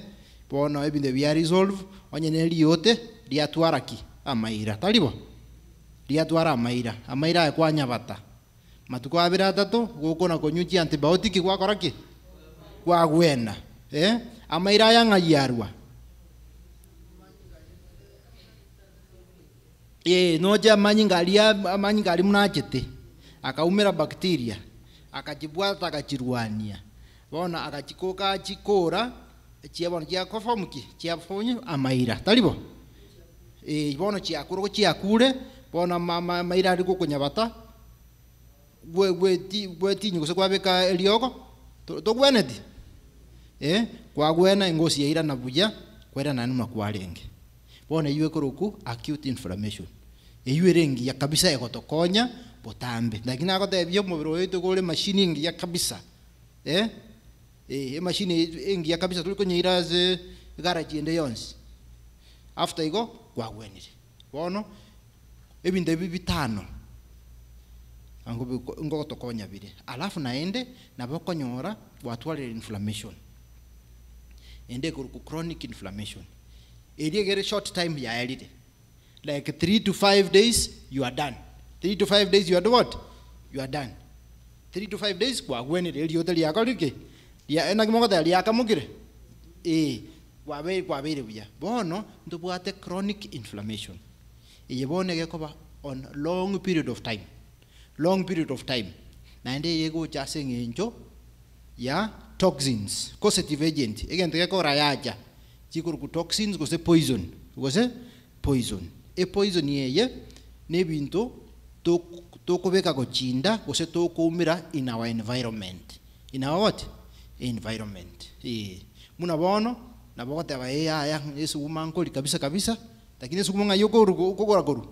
bono ebinto ebi bia resolve, onye ne riote, riatwara ki? Amaira, tari bo? Riatwara amaira, amaira aya kwanyabata. Matuko abere atato, gokona konywa chiantibiotic gwakora ki? Kwagwena eh, amaira aya ng'ai arwa? Ee, noche amanyinga aria amanyinga aria buna achete, akaumera bacteria, akachibwata akachirwania. Bono agachikoka achikora, chia bono chiakoform ki? Chiaform amaira, tari bo? Ee, bono chiakure go chiakure, bono ama ama amaira aria gokonyabata, gwe gweti gwetinywa gose kwabeka eriogo, to togweneti? Eh, kwagwena engosi yairana buya, kwairana naende buna kwarenge. Bono eywo ekorokwa acute inflammation, eywo ere engiya kabisa egotokonya botambe. Lakini nagotebia omobere oyo oito iga ore emachine engiya kabisa, eh, eh, emachine eye engiya kabisa tori konyeira ase egarage ende yonsi. After igo, kwagwenire. Bono, ebinto ebi bitano, ango ngogotokonya bire. Alafu naende, nabo okonyora gwatwarire inflammation, ende ekorokwa chronic inflammation. Eria egere short time yaerire, like 3 to 5 days you are done, 3 to 5 days you are what? You are done. 3 to 5 days kwagwenire eriote riakorire ki? Ria naki mogoteba riakamokire? Ee, kwabeire kwabeire buya. Bono, ntobwate chronic inflammation. Eye bono egekoba on long period of time, long period of time. Naende eye egocha ase eng'encho ya toxins, causative agent, egento gekogera yacha, chikorokwa toxins gose poison, gose poison. Epoison eye, na ebinto tokobeka gochinda gose tokoumera in our environment. In our what? Environment. Ee. Buna bono, nabo ogoteba ee yaya, esuguma nkori kabisa kabisa, lakini esuguma ng'ai okoru okogora korwa?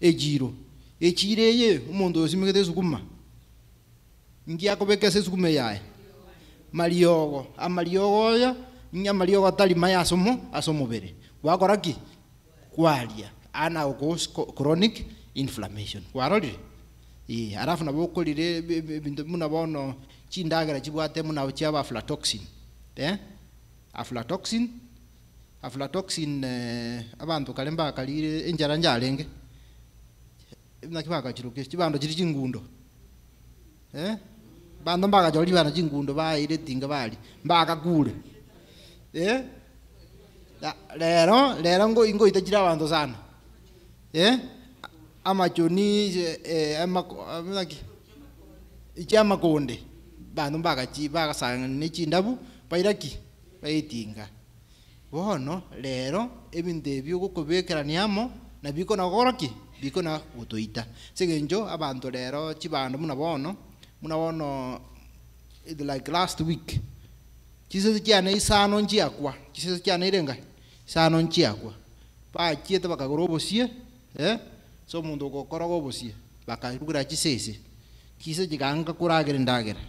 Echiro. Echiro eye, omonto osimegete esuguma, nki akobeka ase esuguma eye yaye? Mariogo. Amariogo aya, ng'a amariogo atari maya ase omo ase omobere. Gwakora ki? Kwaria. Aya nago chronic inflammation. Kwarorire? Ee, alafu nabo okorire ebinto buna bono chindagera chibwate buna chiaba aflatoxin, eh, aflatoxin, aflatoxin abanto kare mbakarire enchara njarenge, naki bakachirokia chibando chiria chingundo, eh, abanto mbagachora chibando chingundo baeire etinga baria, mbakakure, eh, rero rero ngo ngoita chire abanto sana, eh, amachoni amako naki chiamakonde, banto mbagachi bagasang'ana na chindabu baira ki? Baetinga. Bono rero ebinto ebi ogokobekerania amo, nabikona gokora ki? Bikona gotoita. Ase eng'encho abanto rero chibando buna bono, buna bono like last week, chisese chiane isano nchiakwa, chisese chiane ire enga? Isano nchiakwa. Bachiete bakagora obosie, eh, ase omonto ogokoroga obosie, bakarugera chisese, chisese chikaanga koragera endagera,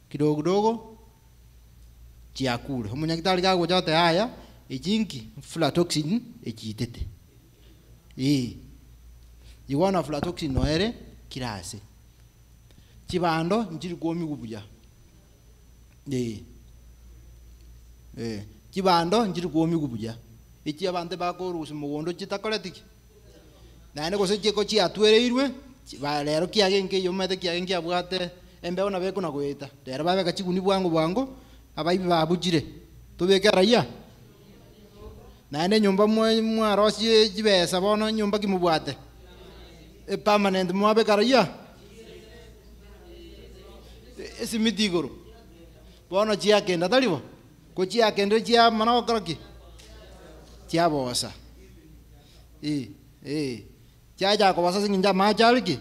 kidogo kidogo chiakure. Omonyagitari kagocha goteba yaya, echi nki? Aflatoxin echiitete. Ee, igo bono aflatoxin noere kera ase. Chibando nchiri kwomiwa buya, ee, eh, chibando nchiri kwomiwa buya, echi abanto bakorusia mogondo chitakoreti ki? Naende gose chiko chiatwereirwe, ba rero kiage nkeiyo omanyete kiage nkiabwate embeo nabo ekona goeta, rero babeka chiguni bwango bwango, abaibi babuchire, tobeke raia? Naende enyomba mwa mwarosie chibesa bono nyomba ki mobwate? Epermanent mwabeka raia? Esimiti igoro, bono chiakenda tari bo? Ko chiakendire chiamana gokora ki? Chiabosa, eh eh, chiachaka kobosa ase eng'encho amache are ki?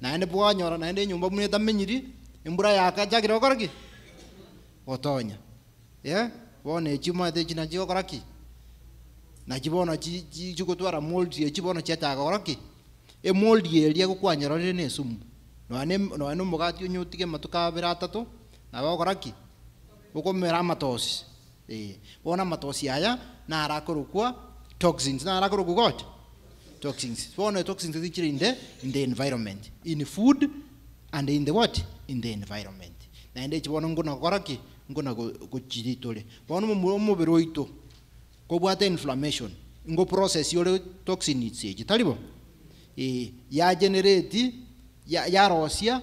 Naende bwanyora naende enyomba buna etamenyiri, embura yakachakire gokora ki? Gotonya, eh, bono echi omanyete echi nachi chigokora ki? Nachi bono chi chi chigotwara mold echi bono chiachaka gokora ki? Emold eria gokwanyororire na esumu, nonye nonye na omogati onye otige amatuko abere atato, nabo ogokora ki? Okomera amatosi, eh, bono amatosi aya, naro akorokwa toxins, naro akorokwa what? Toxins. Bono etoxins echi chire in the in the environment, in food and in the what? In the environment. Naende echi bono nkona gokora ki? Nkona gochiritore. Bono omobere oito, kobwate inflammation, ngo process ore toxins echi, tari bo? Eh, ya generate, ya yarosia,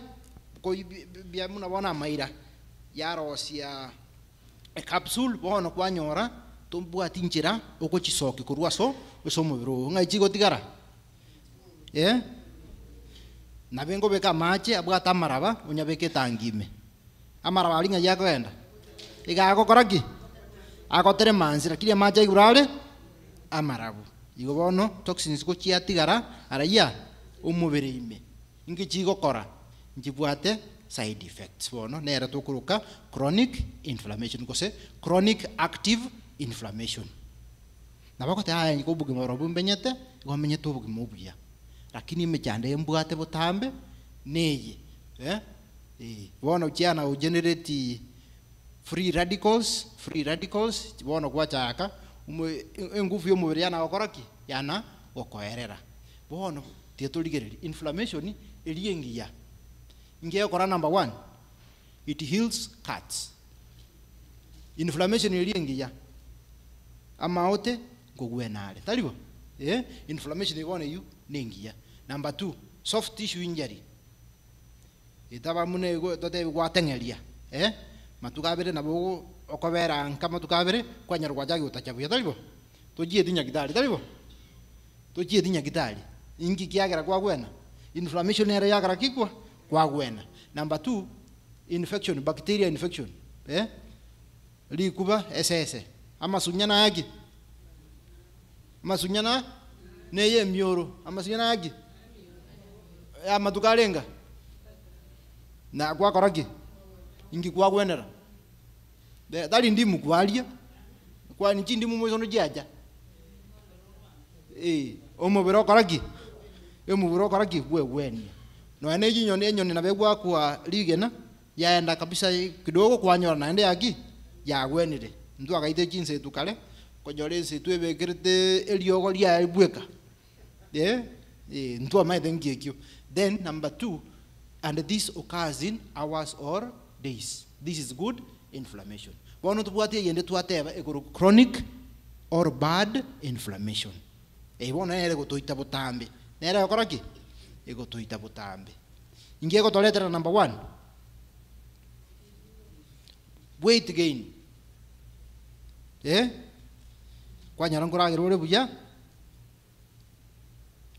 koi bi bi buna bono amaira, yarosia ecapsule bono kwanyora tobwati nchera ogochisokia korwa aso ase omobere ogo. Ng'ai chigotigara? Eh, nabe nkobeka amache abwate amaraba onyabeke etangi ime. Amaraba aria ng'ai akogenda? Iga agokora ki? Agoterema nse lakini amache aigure are amarabu. Igo bono toxins gochiatigara araiya omobere ime. Inki chigokora? Nchibwate side effects bono nere tokoroka chronic inflammation gose chronic active inflammation. Nabo ogoteba aye igo obogima barobwo mbenyete, igo menyete obogima obuya, lakini emechando eye mbwate botambe neye eh, eh. Bono chiana go generate free radicals, free radicals, bono gwachaka omo engufu ya omobere yana gokora ki? Yana gokoerera. Bono tiga torigereria inflammation eria engiya, inki egokora number one, it heals cuts. Inflammation eria engiya, amaote nkogwena are, tari bo? Eh, inflammation eye bono eywo na engiya. Number two, soft tissue injury, etaba buna igo totebi gwateng'eria eh, matuko abere nabo ogo okobera nka amatuko abere, kwanyora gwachakire gotacha buya, tari bo? Tochieti nyagitari, tari bo? Tochieti nyagitari, inki kiagera kwagwena? Inflammation nere yagera ki kwa kwagwena. Number two, infection, bacteria infection eh, rikuba esese, amasunya naya ki? Amasunya na neye emioro, amasunya naya ki? Amatuko arenga? Na gwakora ki? Inki kwagwenera? Tari ndimu kwaria, kwani chindimu moisono chiacha. Eh, omobere okora ki? Omobere okora ki? Bwegwenia. Nonya na echinyoni enyoni nabo egwakwa rigena, yaenda kabisa kidogo kwanyora naende yaki? Yagwenire. Intwe agaita chinsetu kare, okonyora ensetu ebekerete eriogo riaye bweka, eh, eh, ntwamaete nki ekio. Then number two, and this occurs in hours or days. This is good inflammation. Bono tobwate eyende twateba ekorokwa chronic or bad inflammation. Eye bono nere egotoita botambe. Nere egokora ki? Egotoita botambe. Inki egotoretera number one? Weight gain. Eh, kwanyora nkoragera ore buya,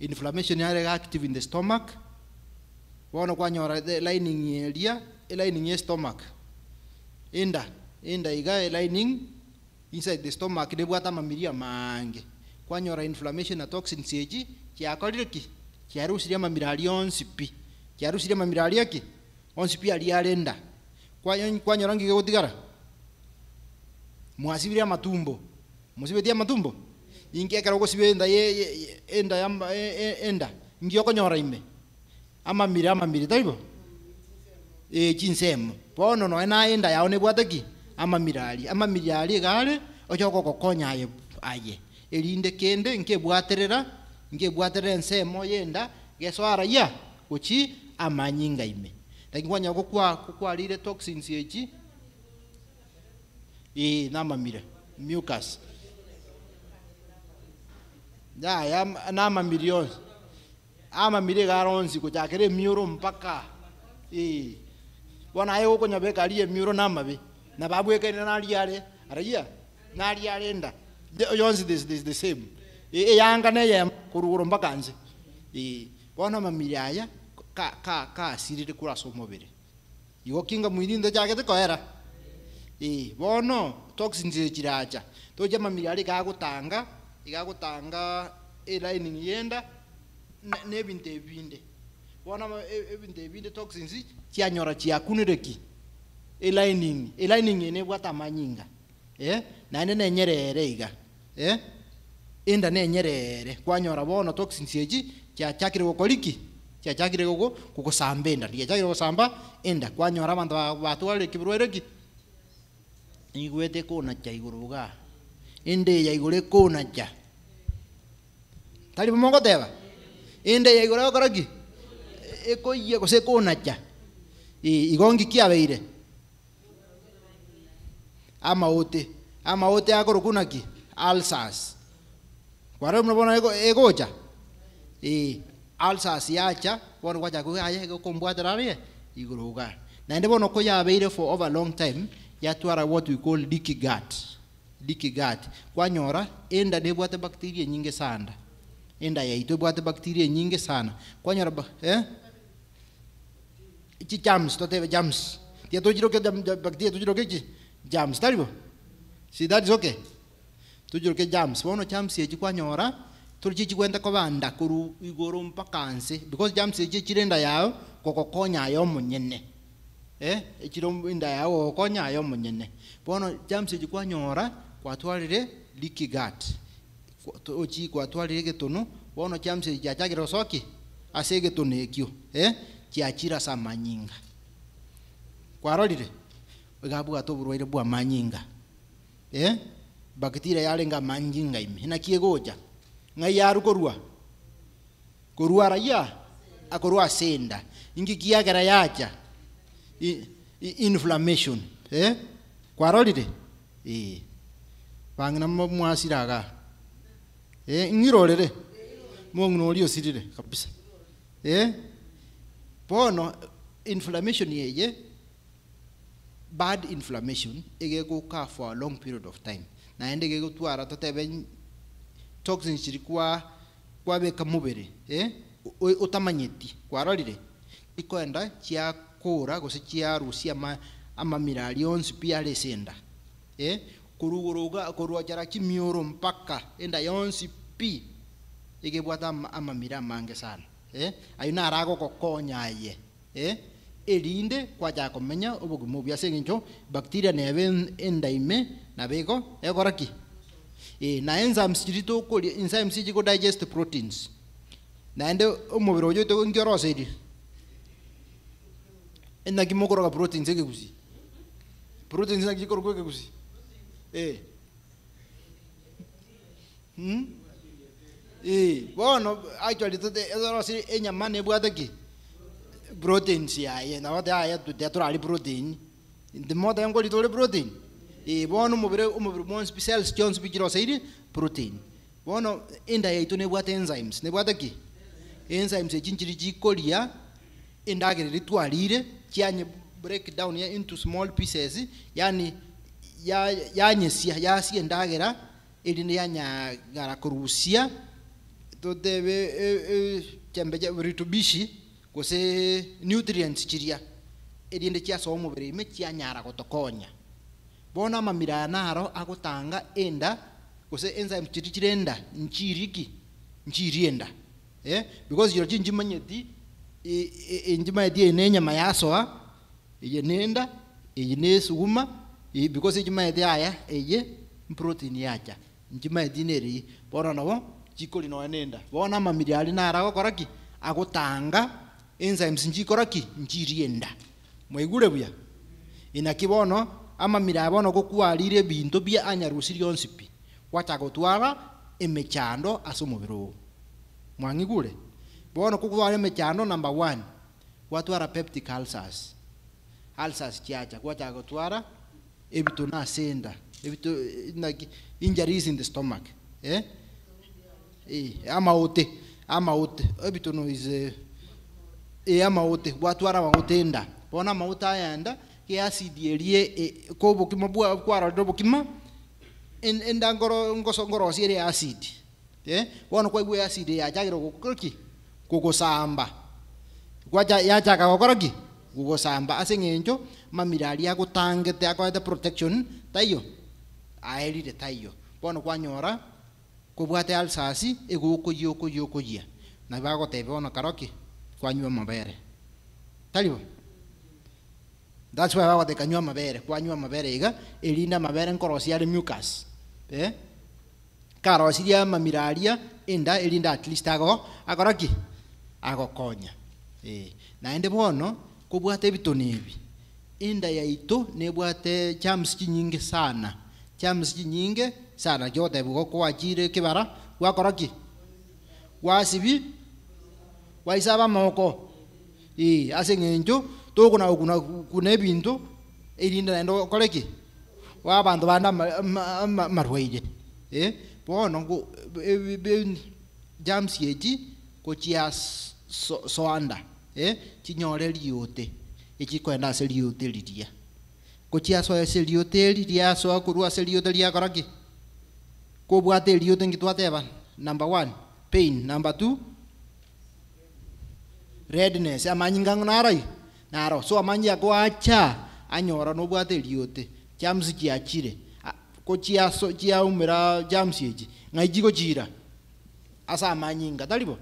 inflammation yare iga active in the stomach, bono kwanyora the lining eria, elining ya estomach, enda, enda iga elining inside the stomach nebwate amamiria amaange, kwanyora inflammation na toxins echi chiakorire ki? Chiarusirie amamira aria onsi pi, chiarusirie amamira aria ki? Onsi pi aria are enda. Kwanya kwanyora nki kegotigara? Mwasibirie amatumbo, mosibetie amatumbo? Inki ekero ogosiba enda ye ye ye enda ya enda, inki okonyora ime? Amamiri amamiri, tari bo? Ee chinsemo. Bono nonye naye enda yao nebwate ki? Amamiri aria. Amamiri aria iga are, oche ogogokonya aye aye, erinde kende nkebwaterera, nkebwaterera ensemo ya enda, gesoa araiya, gochia amanyinga ime. Lakini kwanyora gokwa kokwarire toxins echi, ee namamira, mucus. Yaya namamiri onsi, amamiri iga are onsi gochakera emioro mpaka ee. Bono aye gokonyabeka aria emioro namabe, nabo abwekaine naria are araiya, naria are enda, yonsi the the the same. Eyanga na eyemo korwa igoro mpaka nse ee. Bono amamiri aya ka ka kasirire korwa ase omobere. Igo kinga mwiri ntochagete koera? Ee, bono toxins echi chiracha, toche amamiri aria iga agotanga, iga agotanga elining ya enda, na na ebinto ebi binde. Bono ama ebinto ebi binde toxins, chianyora chiakunire ki? Elining, elining eye nebwate amanyinga, eh, naende na enyerere iga, eh, enda na enyerere, kwanyora bono toxins echi, chiachakire gokori ki? Chiachakire gogo gogosamba enda, riachakire gosamba enda, kwanyora abanto ba batwarire ekeborwaire ki? Niigwete ekonacha igoro igaa, enda eye ya igoro ekonacha. Tari bo mogoteba? Enda eye ya igoro egokora ki? Ekoyia gose ekonacha. Ee, igo nki kiabeire? Amaote, amaote akorokwa naki? Ulcers. Kwarora buna bono ego egocha? Ee. Ulcers yacha, bono gwachaka koigwa aye iga okombwatera aria igoro igaa. Naende bono koyabeire for over long time, yatwara what we call leaky gut, leaky gut, kwanyora enda nebwate bacteria enyinge sana, enda yaito ebwate bacteria enyinge sana, kwanyora ba eh chi germs totebe germs, tiga tochiroke jam bacteria tochiroke ki? Germs, tari bo? Si that is okay? Tochiroke germs, bono germs echi kwanyora, tori chichigwenta koba nda korwa igoro mpaka nse, because germs echi echire enda yago gogokonya aye omonyene, eh, echire enda yago gogokonya aye omonyene. Bono germs echi kwanyora, kwatwarire leaky gut, ochi kwatwarire egetono, bono germs echi chiachakire gosoa ki? Ase egetono ekio, eh, chiachire ase amanyinga. Kwarorire? Iga abwate oborwaire bwa amanyinga. Eh, bacteria yarenge amanyinga ime, naki egocha? Ng'ai yarwa korwa? Korwa raia, akorwa ase enda. Inki kiagera yacha? I- i- inflammation. Eh, kwarorire? Eh. Bang'ina mo- mwasire igaa. Eh, ng'irorere? Mong'ina oria osirire kabisa. Eh, bono inflammation eye bad inflammation egegoka for a long period of time naende egegotwara totebe toxins chiri kwa kwabeka mobere eh, otamanyeti kwarorire chikoenda chiakora gose chiarusia ama amamira aria onsi pi are ase enda eh, korwa igoro iga korwa chara chimioro mpaka enda yonsi pi egebwate ama amamira amange sana eh, aywo naro agogokonya aye eh, erinde kwachaka komenya obogima obuya ase eng'encho bacteria nebe enda ime nabo ego egokora ki? Eh, na enzymes chiria tokoria enzymes echi chigo digest proteins naende omobere oyo oito nki oroseiri? Naki mokoroka proteins ekegusii? Proteins naki chikorokwa ekegusii? Eh. Mh, eh, bono actually tote orosire enyama nebwate ki? Proteins yaye, nabo oteba yaya tiga torarie protein, intwe motebe nkoria tore protein? Eh, bono omobere omobere bwonsi pi cells chionsi pi chiroseirie protein. Bono enda yaito nebwate enzymes, nebwate ki? Enzymes echi nchiri chikoria endagera eria twarire, chianye break down into small pieces, yaani ya yanyesia yasia endagera erinde yanyagara korusia totebe chembe chia virutubishi gose nutrients chiria, erinde chiasoa omobere ime chianyara gotokonya. Bono amamira aya naro agotanga enda gose enzymes chiria chire enda nchirie ki? Nchirie enda eh, because chirochio nchimanyeti nchimanyeti eye na enyama yasoa, eye na enda, eye na esuguma, because nchimanyeti yaya eye mprotein yacha, nchimanyeti nere eye, bono nabo chikoria nonya na enda. Bono amamiri aria naro agokora ki? Agotanga enzymes nchikora ki? Nchirie enda. Mwaigure buya? Inaki bono amamira aya bono gokwarire ebinto bia anyarusirie onsi pi, gwachaka gotwara emechando ase omobere oo. Mwang'igure? Bono kogotwara emechando number one, gwatwara peptic ulcers, ulcers chiacha, gwachaka gotwara ebitone ase enda, ebito naki injuries in the stomach eh, eh, amaote, amaote, ebitono is eh amaote, gwatwara amaote enda. Bono amaote aya enda, eacid eria ko obokima bwa kwarorire obokima, enda nkoro nkoso nkorosia ere acid eh, bono kwaigwa eacid yachakire gokora ki? Kogosamba, gwacha yachaka gokora ki? Kogosamba ase eng'encho mamira aria agotangete akoete protection taiyo, aerire taiyo. Bono kwanyora kobwate ulcers egokoyia okoyia okoyia, nabi bagotebia bono kara ki? Kwanywa amabere, tari bo? That's why bagotebia kanywa amabere, kwanywa amabere iga, erinde amabere nkorosia are mucus eh, karosirie amamira aria enda erinde at least ago akora ki? Agokonya eh. Naende bono kobwate ebitono ebi, enda yaito nebwate germs chinyinge sana, germs chinyinge sana, naki ogoteba igo kwachire ekebara gwakora ki? Gwasibi, gwaisaba amagoko eh, ase eng'encho tokona gokuna kuna ebinto erinde naende okore ki? Oe abanto bande ama ama amarwaire eh, bono go germs echi gochias. so soanda eh, chinyore riote, echikoenda ase riote riria. Ko chiasoa ase eriote eri, riasoa korwa ase eriote riakora ki? Kobwate eriote nki twateba? Number one, pain, number two, redness, amanyinga ang'o naro aywo? Naro. So amanyinga akoacha anyora nobwate eriote, germs chiachire, ko chiaso chiaumera germs echi, ng'ai chigochira? Ase amanyinga, tari bo?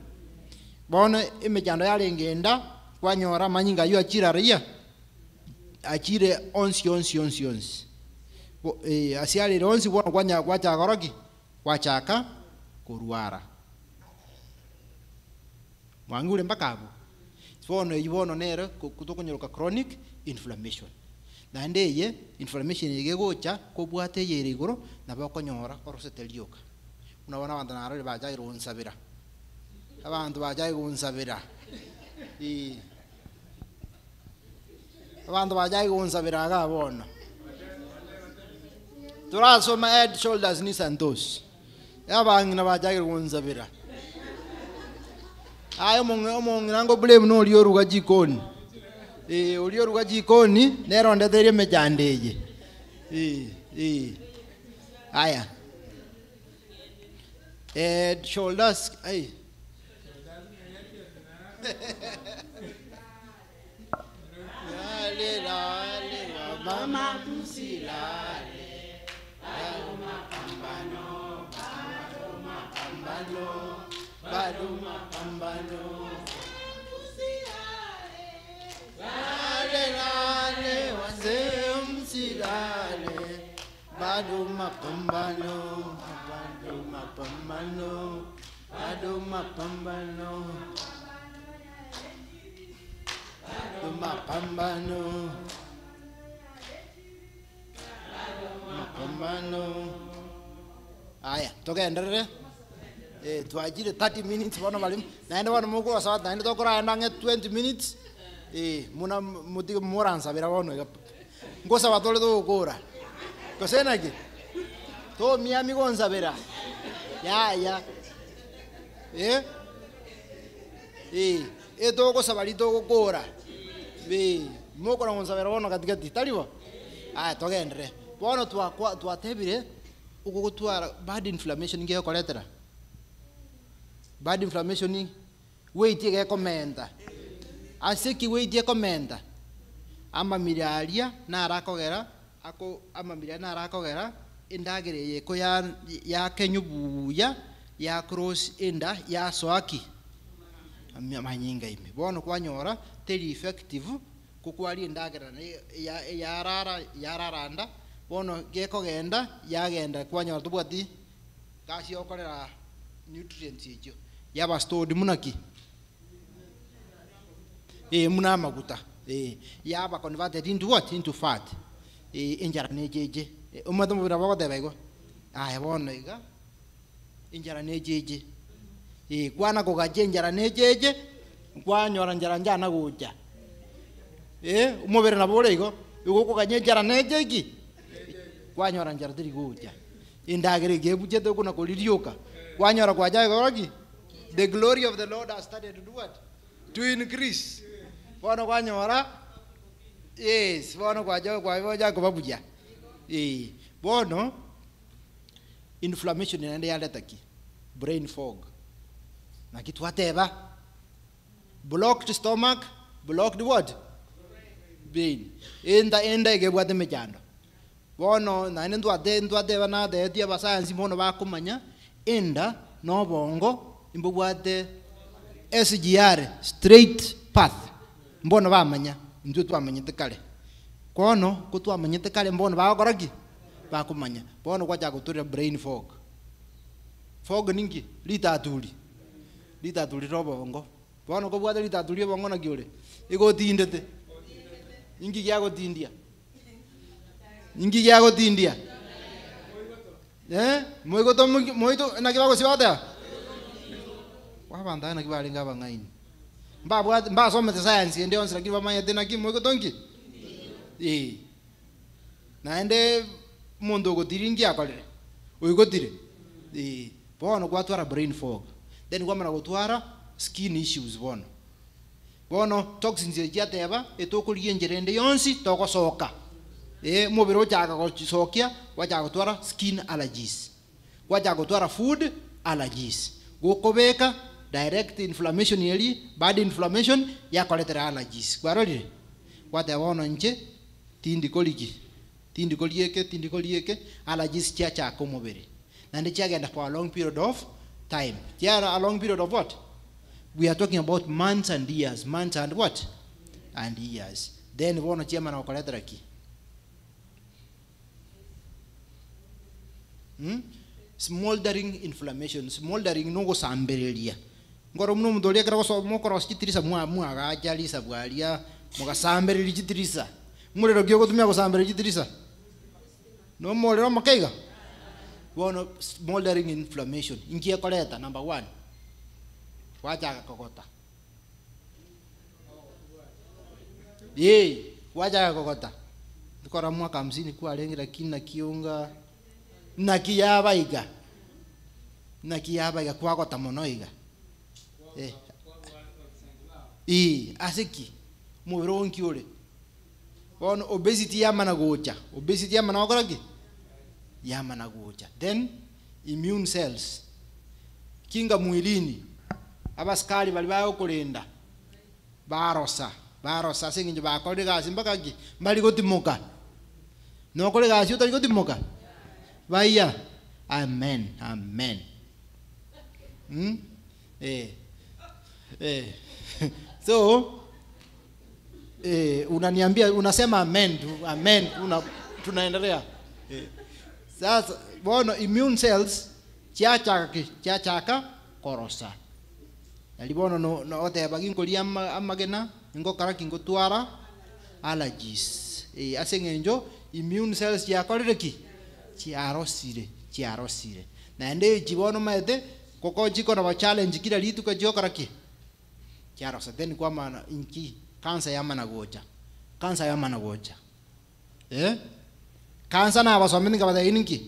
Bono emechando yarenge enda, kwanyora amanyinga aywo achire araiya, achire onsi onsi onsi onsi. Bo eh, asiarire onsi bono kwanya gwachaka gokora ki? Gwachaka korwara. Mwang'ure mpaka abwo? Bono eywo bono nere tokonyoroka chronic inflammation. Naende eye, inflammation eye egocha, kobwate eyere igoro, nabo okonyora orosete rioka. Buna bono abanto narorire bachakire gonsabera, abanto bachakire gonsabera, eh. Abanto bachakire gonsabera igaa bono. Torasoma head, shoulders, knees and toes. Abang'ina bachakire gonsabera. Aye omong'ina omong'ina nko blame noria oruga jikoni. Eh, oria oruga jikoni, nere ondeteire emechando eye. Eh, eh. Aya. Head, shoulders, ai. Lale, lale, wamama tusilale. Bado mapambano, bado mapambano, bado mapambano. Lale, lale, wazee msilale. Bado mapambano, bado mapambano, bado mapambano. Bado mapambano. Mapambano. Aya, togenderere. Eh, twachire 30 minutes bono bari naende bono mogosaba naende tokoraenda ang'e 20 minutes eh, muna motige moransabera bono iga ngosaba tore togokora gose naki tomiami gonsabera yaya eh, eh, etogosaba ri togokora eh, mokora gonsabera bono katikati tari bo? Aya togenderere bono twakwa twatebire okogotwara bad inflammation nki egokoretera? Bad inflammation weight iga ekomenta. Ase ki weight ekomenta? Amamira aria naro akogera ako amamira aria naro akogera endagera eye eko ya yakenywa buya, ya cross enda yasoa ki? Amanyinga ime. Bono kwanyora teri effective, ko kwaria endagera naye ya yarara yararanda, bono gekogenda yagenda kwanyora tobwati gasi yokorera nutrients echio, yaba stored buna ki? Eh, buna amaguta, eh, yaba converted into what? Into fat. Eh, enchara necheche, omanyete omobere nabo ogoteba igo, aye bono iga, enchara necheche, eh, kwana kogacha enchara necheche, kwanyora nchara njana gocha, eh, omobere nabo ore igo, igo okoganya enchara neche ki? Kwanyora nchara teri gocha, endagera eke ebuchete okona koria rioka, kwanyora kwachaka gokora ki? The glory of the Lord has started to do what? To increase. Bono kwanyora, yes, bono kwacha kwagocha koba buya, eh. Bono, inflammation naende yareta ki? Brain fog. Naki twateba, blocked stomach, blocked what? Brain. Enda enda iga ebwate emechando. Bono naende ntwate ntwateba natebetie abasayansi bono bakomanya, enda na obongo mbobwate SGR, straight path, mbono bamanya, intwe twamanyete kare. Bono, ko twamanyete kare mbono bagokora ki? Bakomanya. Bono gwachaka goturera brain fog. Fog ninki? Ritaturi, ritaturi rire obongo. Bono kobwate ritaturi ria obongo naki ore? Igo otindete. Inki giagotindia? Inki giagotindia? Eh, moigoto moki moito naki bagosiba goteba? Abanto aya naki barenge abang'aini. Mbabwate mbasomete science ende yonsi lakini bamanyete naki moigoto nki? Eh. Naende omonto ogotiri nki akorire? Oigotire? Eh. Bono gwatwara brain fog, then kwamana gotwara skin issues bono. Bono toxins echi chiateba, etokorigia enchera ende yonsi togosoka. Eh, omobere ochaka gochisokia, gwachaka gotwara skin allergies, gwachaka gotwara food allergies. Gokobeka direct inflammation eria, bad inflammation, yakoretera allergies. Kwarorire? Gwateba bono inche, tindi korigi, tindi koria eke, tindi koria eke, allergies chiachaka omobere. Naende chiagenda for a long period of time. Chiara a long period of what? We are talking about months and years, months and what? And years. Then bono chiamana gokoretera ki? Hmm? Smoldering inflammation. Smoldering nogosambereria. Nkoro buna omonto oria ekero ogoso mokorosia chitirisa mwa mwagacha risabu aria, mogasambereria chitirisa. Omorero ki ogotumia gosambereria chitirisa? Na omorero omoke iga? Bono smoldering inflammation, inki ekoreta? Number one, gwachaka kogota. Ee, gwachaka kogota, ndikora mwaka hamsini kwarenge lakini naki onga, naki yaba iga, naki yaba iga kwagota mono iga. Eh, ee, ase ki? Omobere oo nki ore? Bono obesity yamana gocha, obesity yamana gokora ki? Yamana gocha. Then immune cells, kinga mwilini, abasikari baria bagokorenda barosa, barosa ase eng'encho bakorire egasi mpaka ki? Mbari gotimoka. Nokore egasi otari gotimoka? Baiya? Amen, amen. Mh, eh, eh so Eh, unaniambia unasema amen tu, amen una, tunaendelea eh. Sasa bono immune cells chiachaka ki? Chiachaka korosa nari bono no, no oteba ginkoria ama, amagena ngokora ki ngotwara allergies eh, ase eng'encho immune cells chiakorire ki? Chiarosire, chiarosire naende echi bono omanyete goko chikona challenge kila rituko chiokora ki? Chiarosa then kwamana inki? Cancer yamana gocha, cancer yamana gocha eh, cancer nabasometi nkabatebia ninki?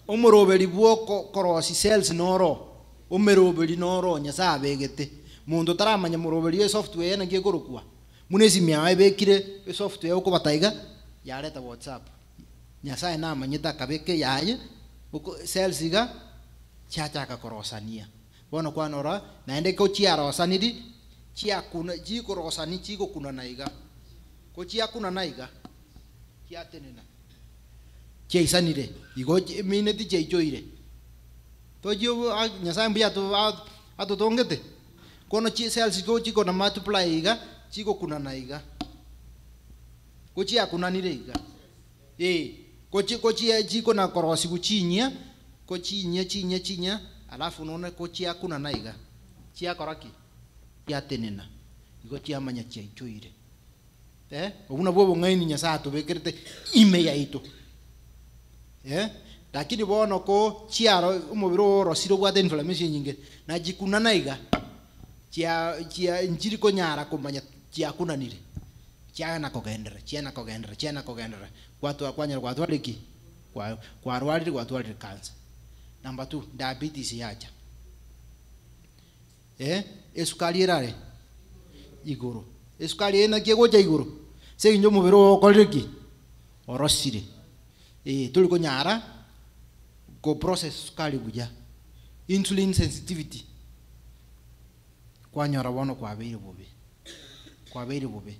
Omoroberi bwa oko korosia cells noro, omeroberi noro Nyasaye abegete. Monto taramanya moroberi esoftware eye naki ekorokwa, buna esimi yao ebekire esoftware okobata iga, yareta whatsapp. Nyasaye namanyete akabeka eyaye, oko cells iga, chiachaka korosania. Bono kwanora, naende ko chiarosaniri, chiakuna chikorosani chigokunana iga, ko chiakunana iga, chiatenena, chiaisanire, igo emineti chiaichoire. Tochia a Nyasaye mbuya ato atotongete? Bono chicells ko chikona multiply iga, chigokunana iga, ko chiakunanire iga. Ee, ko chi ko chi chikona korosiwa chinyia, ko chinyia chinyia chinyia, alafu nonye ko chiakunana iga, chiakora ki? Chiatenena, igo chiamanya chiaichoire. Eh, obwo nabwo obong'aini Nyasaye atobekerete ime yaito. Eh, lakini bono ko chiaro omobere oo orosire obwate inflammation enyinge, nachikunana iga, chia chia nchiri konyara komanya chiakunanire. Chiagana kogenderera, chiana kogenderera, chiana kogenderera, gwatwa kwanyora gwatwarire ki? Kwa kwarwarire gwatwarire cancer. Number two, diabetes yacha. Eh, esukari erare igoro. Esukari eye naki egocha igoro? Ase eng'encho omobere oo okorire ki? Orosire. Eh, tori konyara ko process sukari buya. Insulin sensitivity, kwanyora bono kwabeire bobe, kwabeire bobe.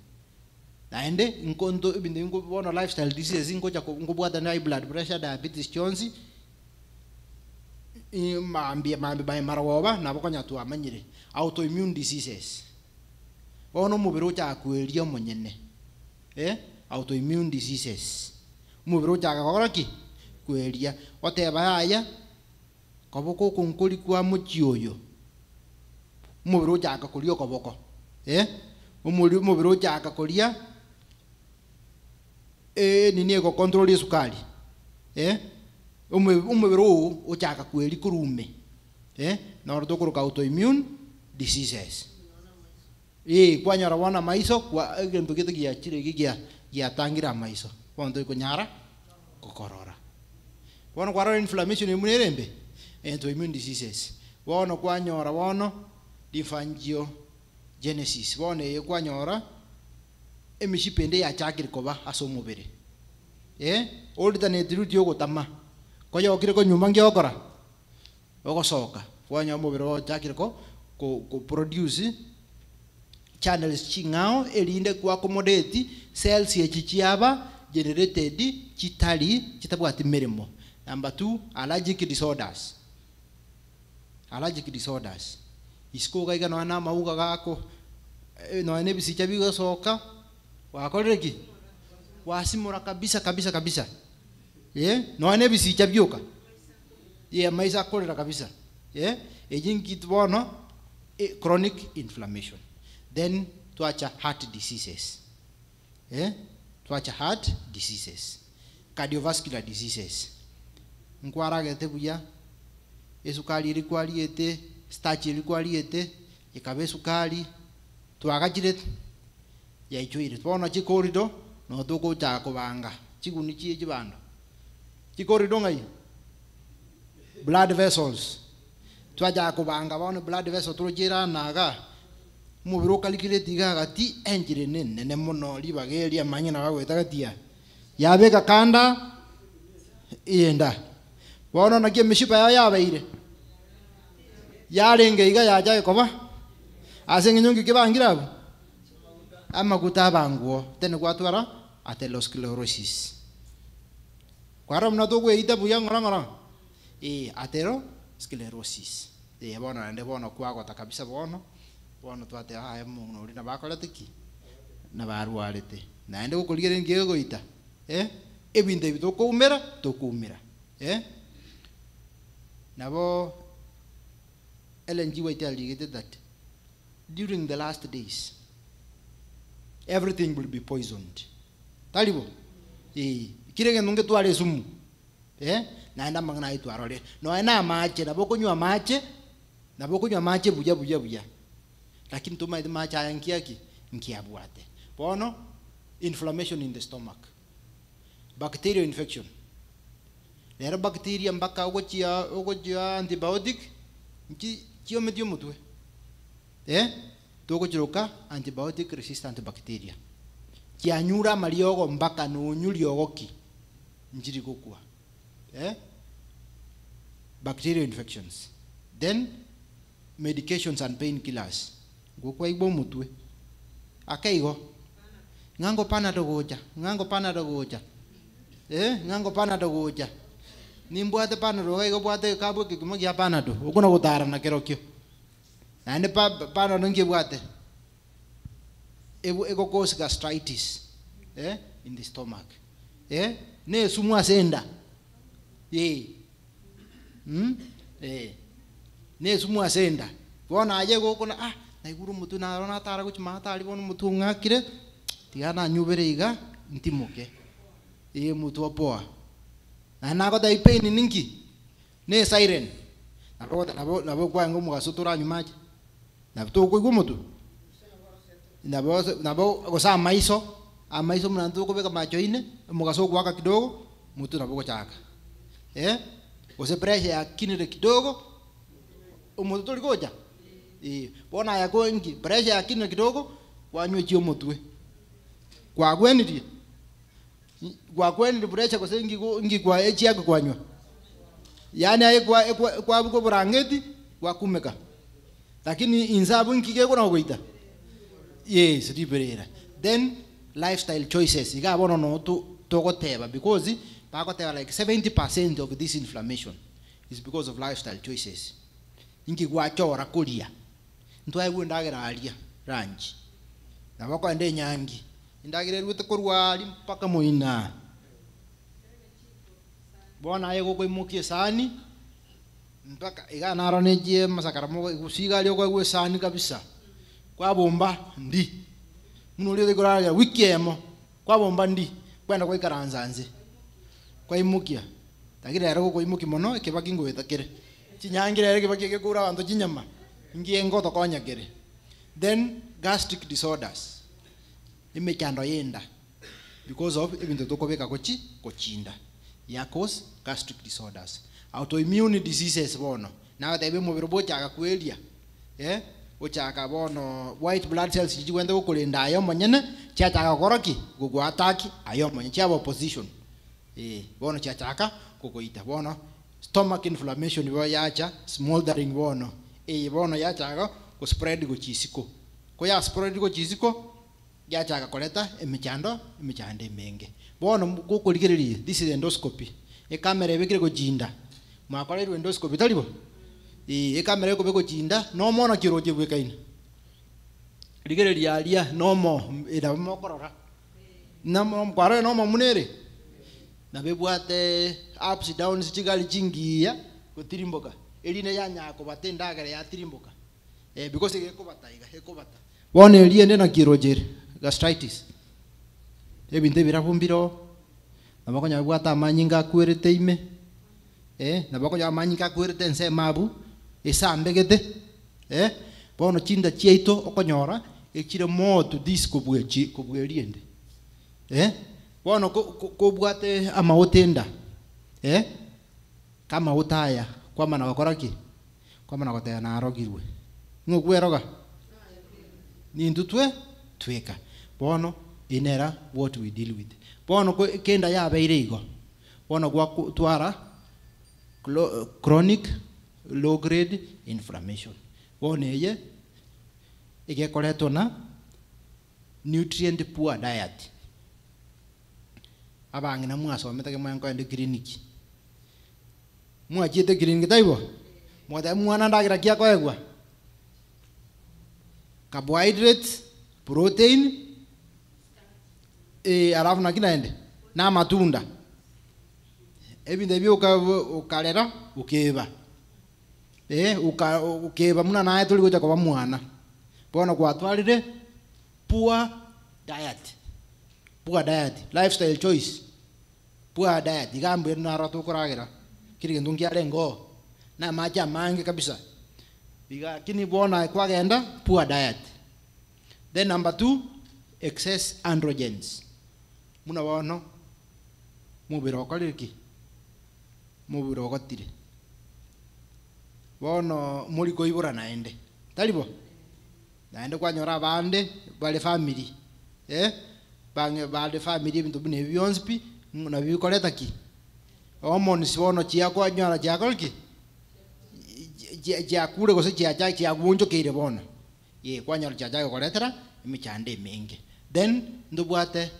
Naende nkonto ebinto ebi bono lifestyle diseases ngocha ko nkobwata na high blood pressure, diabetes chionsi, mambia mambia by marogoba nabo konya twamanyire, autoimmune diseases. Bono omobere ochaka koeria omonyene eh, autoimmune diseases. Omobere ochaka gokora ki? Koeria, oteba yaya. Koboko oko nkori kwa mochie oyo, omobere ochaka koria okoboko, eh, omori omobere ochaka koria enini egocontrol esukari, eh, ome omobere oo ochaka koeria korwa ime, eh, noro tokoroka autoimmune diseases. Ee, kwanyora bono amaiso kwa egento gete giachire iga gia giatangire amaiso, bono torikonyara gokorora. Bono kwarora inflammation eye buna ere embe, autoimmune diseases. Bono kwanyora bono Lymphangiogenesis bono eye kwanyora emishipa ende yachakire koba ase omobere eh alternate route yogotama koyokire konyuma ngiokora ogosoka kwanyora omobere ochakire ko ko ko produce channels ching'ao erinde ku accommodate cells echi chiaba generated chitari chitabwati mirimo. Number 2, allergic disorders. Allergic disorders isiko iga iga nonya na amauga gako nonya na ebisicha bigosoka gwakorire ki? Gwasimora kabisa kabisa kabisa eh, nonya na ebisicha bioka eh, amaiso akorera kabisa eh, echi nki bono chronic inflammation. Then twacha heart diseases eh, twacha heart diseases, cardiovascular diseases, nkwaragete buya, esukari eria kwariete, starch eria kwariete, ekaba esukari, twagachire yaichoire. Bono chicorridor no togochaka kobanga chiguni chie chibando. Chicorridor ng'ai? Blood vessels. Twachaka kobanga bono blood vessel toroche erana igaa, omobere okalikireti iga gati, enchera ene enene mono ribaga eria amanyene nabo agoeta gati aa. Yabeka kanda eyenda. Bono naki emeshipa yao yabeire? Yarenge iga yachake koba ase eng'encho nki kebangire abwo? Amaguta abanguo tene gwatwara atherosclerosis. Kwarora buna togweita buya ng'ora ng'ora? Ee, atherosclerosis. Ee, bono naende bono kwagota kabisa bono, bono twateba aye omong'ina oria nabo akorete ki? Nabo arwarete. Naende gokorigereria nki egoita? Eh, ebinto ebi tokoumera, tokoumera. Eh, nabo Ellen G. White arigete that during the last days everything will be poisoned. Tari bo? Ee, kera egento ngetware esumu. Eh, naende amang'ana ayio twarorire. Nonya na amache, nabo okonywa amache, nabo okonywa amache buya buya buya, lakini tomaeti mache aya nki ki? Nki abwate. Bono, inflammation in the stomach, bacterial infection. Rero bacteria mpaka ogochia ogochia antibiotic, nchi chiometie omotwe. Eh, togochiroka antibiotic resistant bacteria. Chianyure amariogo mpaka nonywe riogo ki, nchiri gokwa. Eh, bacterial infections. Then, medications and painkillers. Ngokwaigwa omotwe. Ake igo. Ng'a ngo panado gocha, ng'a ngo panado gocha. Eh, ng'a ngo panado gocha. Nimbwate panado iga igo bwate egekabu eke kemo gia panado, okona gotara na kerokio. Naende pa panado nki ebwate? Ebo ego cause gastritis eh, in the stomach. Eh, na esumu ase enda. Eh. Mm, eh. Na esumu ase enda. Bono aye gokona ah, naigure omotwe naro natara gochia maate aria bono omotwe ong'akire, tiga nanyubere iga, ntimoke. Ee omotwe opoa. Naende nagotebia pain ninki? Na esiren. Nabo nabo nabo kwaenge omogaso toranywe mache, nabo tokoigwa omotwe? Nabo nabo gose amaiso, amaiso buna intwe tokobeka macho ine, omogaso ogoaka kidogo, omotwe nabo ogochaka. Eh, gose pressure yakinire kidogo, omotwe tori gocha? Eh, bono aya ko nki, pressure yakinire kidogo, kwanywa echia omotwe. Kwagwenirie? Gwakwenirie pressure gose nki nki kwa echiako kwanywa? Yaani aye kwa kwa kwabuka oborangeti, gwakumeka. Lakini inse abwo nki gekona gogoita? Yes, riberera. Then lifestyle choices, iga bono no to togoteba because bagoteba like 70% of this inflammation is because of lifestyle choices. Inki gwachora koria? Ntwaegwa endagera aria lunch. Nabo okoenda enyangi, endagera eruete korwa aria mpaka moina. Bono aye gokoimokia esani, mpaka iga naro nechie amasakara mogo gose iga aria okoegwa esani kabisa, kwabomba ndi, buna oria okorarera wiki eyemo, kwabomba ndi, kwenda goikaransa nse, kwaimokia, lakini rero gokoimokia mono, ekebaki ngoeta kere, chinyangi rero ekebaki egekora abanto chinyama, nki ngotokonya kere. Then gastric disorders, emechando ya enda, because of ebinto tokobeka gochi gochinda, ya cause gastric disorders. Autoimmune diseases bono, nagotebia omobere bochaka kweria, eh, Ochaka bono white blood cells chigwente gokorenda aye omonyene, chiachaka gokora ki? Gogoattack aye omonyene, chiaba opposition. Eh, bono chiachaka gogoita. Bono stomach inflammation igo yacha, smoldering bono. Eye bono yachaka gospread gochia isiko. Ko yaspread gochia isiko, yachaka koreta emechando, emechando emenge. Bono gokorigereria, this is endoscopy, ecamera ebekire gochinda, mwakoreirwe endoscopy tari bo? Eh, ecamera ekobekwa chinda, nomo naki oroche bwekaine. Rigereria aria, nomo, nabo mokorora. Namo kwarorire nomo buna ere? Nabo ebwate ups downs chigari chingiya, gotirimboka, erinde yanyara kobata endagera yatirimboka. Eh, because iga ekobata iga, ekobata. Bono eria ende naki eroche ere, gastritis. Ebinto ebirabu mbire oo, nabo okonyora bibwate amanyinga akwerete ime, eh, nabo okonyora amanyinga akwerete ensemo abwo, esambegete, eh, bono chinda chiaito okonyora, echire more to this kobua chi kobua eria ende, eh. Bono ko ko kobwate amagote enda, eh, kamagote aya, kwamana gokora ki? Kwamana goteba narogirwe. Ng'o okweroga? Nintwe twe tweka. Bono eye nera what we deal with. Bono ko kenda yabeire igo, bono gwakotwara chronic low grade inflammation. Bono eye, egekoretwa na nutrient poor diet. Abang'ina mwasomete ekero mwaye clinic, mwachiete clinic taibo? Mwateba mwana ndagera ki akoegwa? Carbohydrates, protein, eh, alafu naki naende? Na amatunda. Ebinto ebio oka okarera, okeba. Eh, oka okeba buna naye tori gocha koba mwana. Bono gwatwarire poor diet, poor diet, lifestyle choice, poor diet, iga mbuya naro tokoragera, kera egento nkiarenge oo, na amache amange kabisa, iga lakini bono aye kwagenda poor diet. Then number two, excess androgens. Buna bono, mobere okorire ki? Mobere ogotire. Bono mori koibora naende, tari bo? Naende kwanyora abande bare family, eh, bang'e bare family ebinto buna ebi bionsi pi, nabio bikoreta ki? Hormones bono chiakwanyora chiakorire ki? Chiakure gose chiacha chiaguonchokeire bono, eh, kwanyora chiachaka gokoretera emechando emenge. Then ntobwate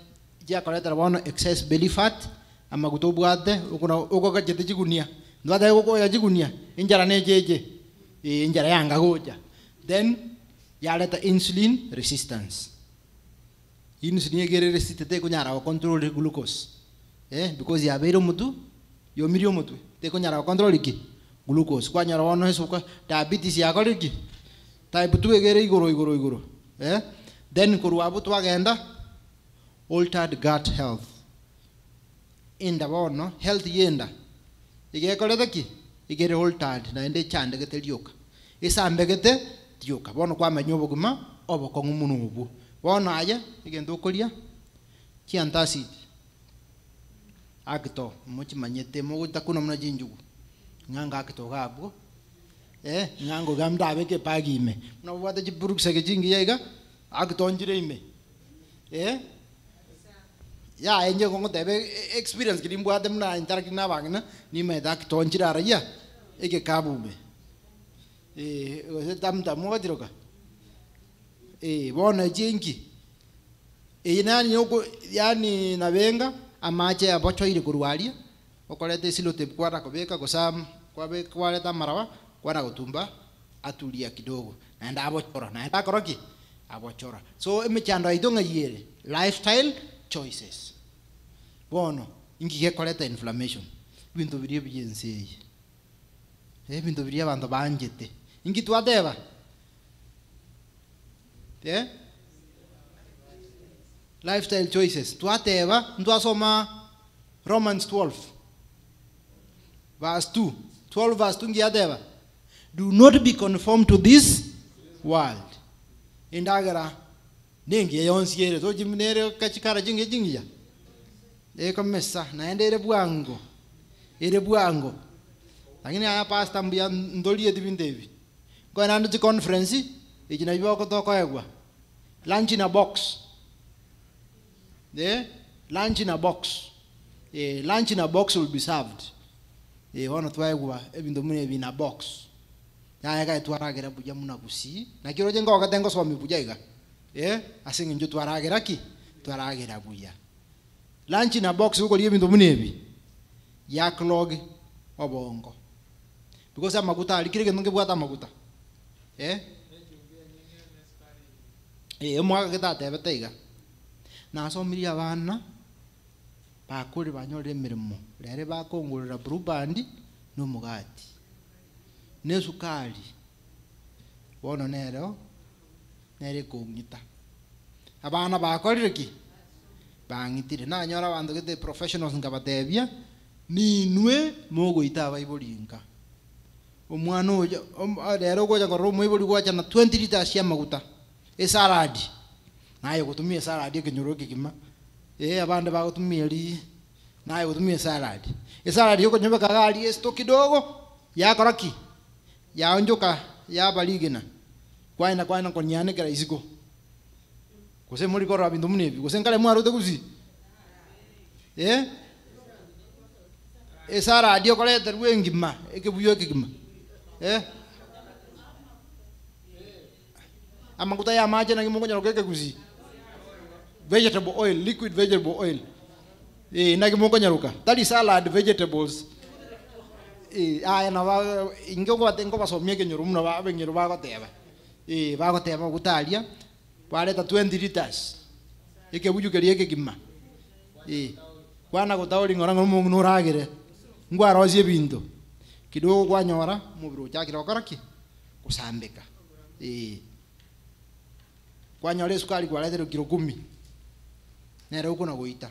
chiakoretera bono excess belly fat, amaguta obwate okona okogachete chigunia, ntwateba gokoya chigunia, enchara na echeche, eh, enchara yanga gocha. Then yareta insulin resistance. Insulin egere resist tekonyara gocontrol glucose, eh, because yabeire omotwe, yomirie omotwe, tekonyara gocontrol ki? Glucose. Kwanyora bono esuka diabetes yakorire ki? Type 2 egere igoro igoro igoro, eh. Then korwa abwo twagenda altered gut health. Enda bono, health ya enda, iga ekorete ki? Igere altered naende echandegete rioka, esambegete rioka. Bono kwamenya obogima obokong'u mono obwo. Bono aye, egento okoria, chiantacid, acto mochimanyete mogotakuna buna chinjugu, ng'a acto iga abwo, eh, ng'a iga ndabeke ebag ime. Buna obwate chiburukseke chingiya iga, acto nchire ime, eh, yaye inche ngoteba experience keria mbwate buna interact na abang'ina, nimanyete acto nchire araiya, egekabu ime. Eh, gose tamtam mogochiroka? Eh, bono echi inki? Eye nani oko yaani nabenga, amache abochoire korwa aria, okoreta esellotape kwana kobeka gose am kwabeka kwareta amaraba, kwana gotumba, aturia kidogo, naende abochora, naende akora ki? Abochora. So emechando yaito ng'ai ere? Lifestyle choices. Bono, inki gekoreta inflammation? Ebinto biria ebiya ense eye, ebinto biria abanto baanchete, inki twateba? Eh? Lifestyle choices. Twateba, ntwasoma Romans 12 verse 2. 12 verse 2 ngiateba, do not be conformed to this world. Endagera nengiya yonsi ere, tochi nere kachikara chingiya chingiya, ekomesa naende ere bwango, ere bwango. Lakini aya pastor mbuya ntorieti binto ebi. Nkoenda nde chiconference, Echi nabio boko tokoegwa. Lunch in a box. Eh, lunch in a box. Eh, lunch in a box will be served. Eh, bono twaegwa ebinto buna ebi in a box. Yaya gaye twaragera buya muna gusii, naki oroche ngogete ngosomia buya iga. Eh, ase eng'encho twaragera ki? Twaragera buya. Lunch in a box gokoria ebinto buna ebi, ya clog obongo. Because amaguta aria, kera egento nkebwate amaguta. Eh? Eh, omogaka gete atebete iga, nasomirie abana, bakorire banyorire emeremo, rero bakongorera blue band na omogati, na esukari, bono nero, nere ekong'ita. Abana bakorire ki? Bang'itire. Nanyora abanto gete professionals nkabatebia, ninwe mogoita abaibori nka. Omwana oyo, rero ogocha korora omoibori gwacha na 20 litres chia amaguta, esalad, naye ogotumia esalad ekenyoro ekegima, eh abande bagotumia eri, naye ogotumia esalad. Esalad okonyebeka iga aria esito kidogo, yakora ki? Yaonchoka yaba rigena, kwaenda kwaenda konyianekera isiko. Gose mori korora binto buna ebi, gose nkare mwarwete gusii? Eh? Esalad okoreterwa engima, ekebuyu ekegima, eh? Amaguta ya amache naki mokonyora goika ekegusii? Vegetable oil, liquid vegetable oil. Eh, naki mokonyaroka, tari salad vegetables. Eh, aya nabo inche nkobate nkobasomia ekenyoro buna ba abenyoro bagoteba, eh bagoteba amaguta aria, Kwareta 20 litres, ekebuyu keria ekegima, eh, kwana gotaori ng'ora ng'a omong'ina oragere, nkwarosia ebinto, kidogo kwanyora, omobere ochakire gokora ki? Gosambeka, eh. Kwanyora esukari kwareterwe kilo kumi, nere okona goita.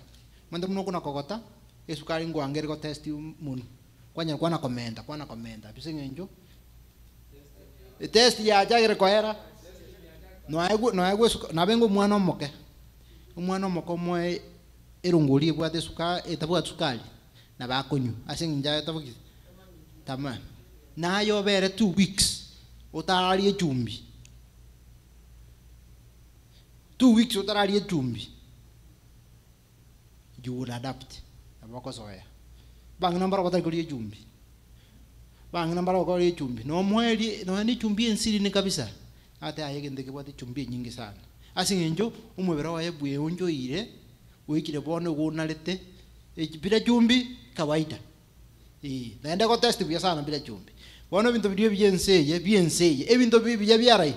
Omanyete buna okona kogota, esukari nkwange ere gotest monwe, kwanyora kwana komenta kwana komenta ase eng'encho. Etest yachakire koera, noegwe noegwe esuka nabenge omwana omoke, omwana omoke omoe erongori ebwate esuka etabwati sukari, nabo akonywa ase eng'encho aye tabokire tama. Naye obere 2 weeks otararia echumbi, 2 weeks otararia echumbi, you will adapt, nabo okosoea. Bang'ina mbaro batari koria echumbi, bang'ina mbaro bakoria echumbi, nomoerie nonya na echumbi ensirini kabisa, ate aye egento ekebwate echumbi enyinge sana. Ase eng'encho, omobere oye bweonchoire, oikire bono igo onarete, echi bila chumbi kawaida, eh, naende egotest buya sana bila chumbi. Bono ebinto biria bia ense eye, bia ense eye, ebinto bi buya biarai?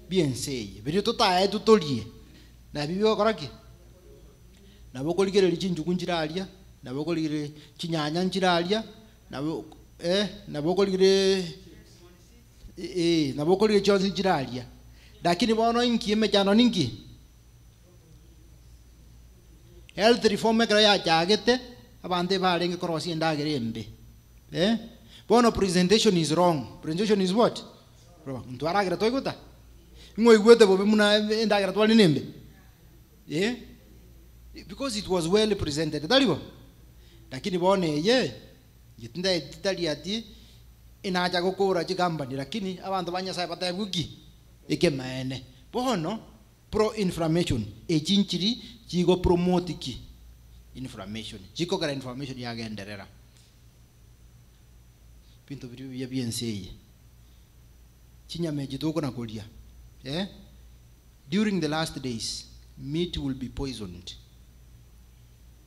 Bia ense eye, biria totaetwe torie, nabio bigokora ki? Nabo okorigereria chinchugu nchire aria, nabo okorigereria chinyanya nchire aria, nabo eh, nabo okorigereria eh, nabo okorigereria chionsi nchire aria. Lakini bono inki emechando ninki? Health reform ekero yachagete, abanto ebarenge korosia endagera embe, eh. Bono presentation is wrong, presentation is what? Wrong. Ntwaragera twaigota? Ng'o oigwete bobe buna endagera tware nembe? Eh, because it was well presented, tari bo? Lakini bono eye, inche tindaeti tari ati enacha gokora chicompany, lakini abanto ba Nyasaye batebiwe ki? Ekemaene. Bono, pro inflammation, echi nchiri chigo promote ki? Inflammation. Chikogera inflammation yagenderera. Binto biria biya bia ense eye. Chinyama echi tokona koria, eh, during the last days, meat will be poisoned.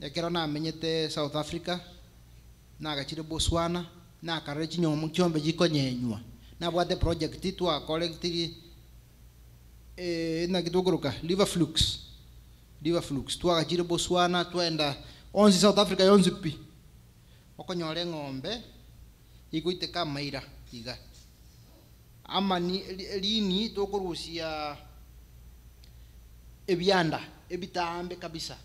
Ekero namenyete South Africa, nagachire Botswana, nakarora chinyomo chiombe chikonyenywa. Nabwate project twakorectiri eh, naki tokoroka liver flukes, liver flukes. Twagachire Botswana, twaenda onsi South Africa yonsi pi. Okonyora eng'ombe igoiteka amaira iga. Amani rini tokorusia ebianda ebitambe kabisa.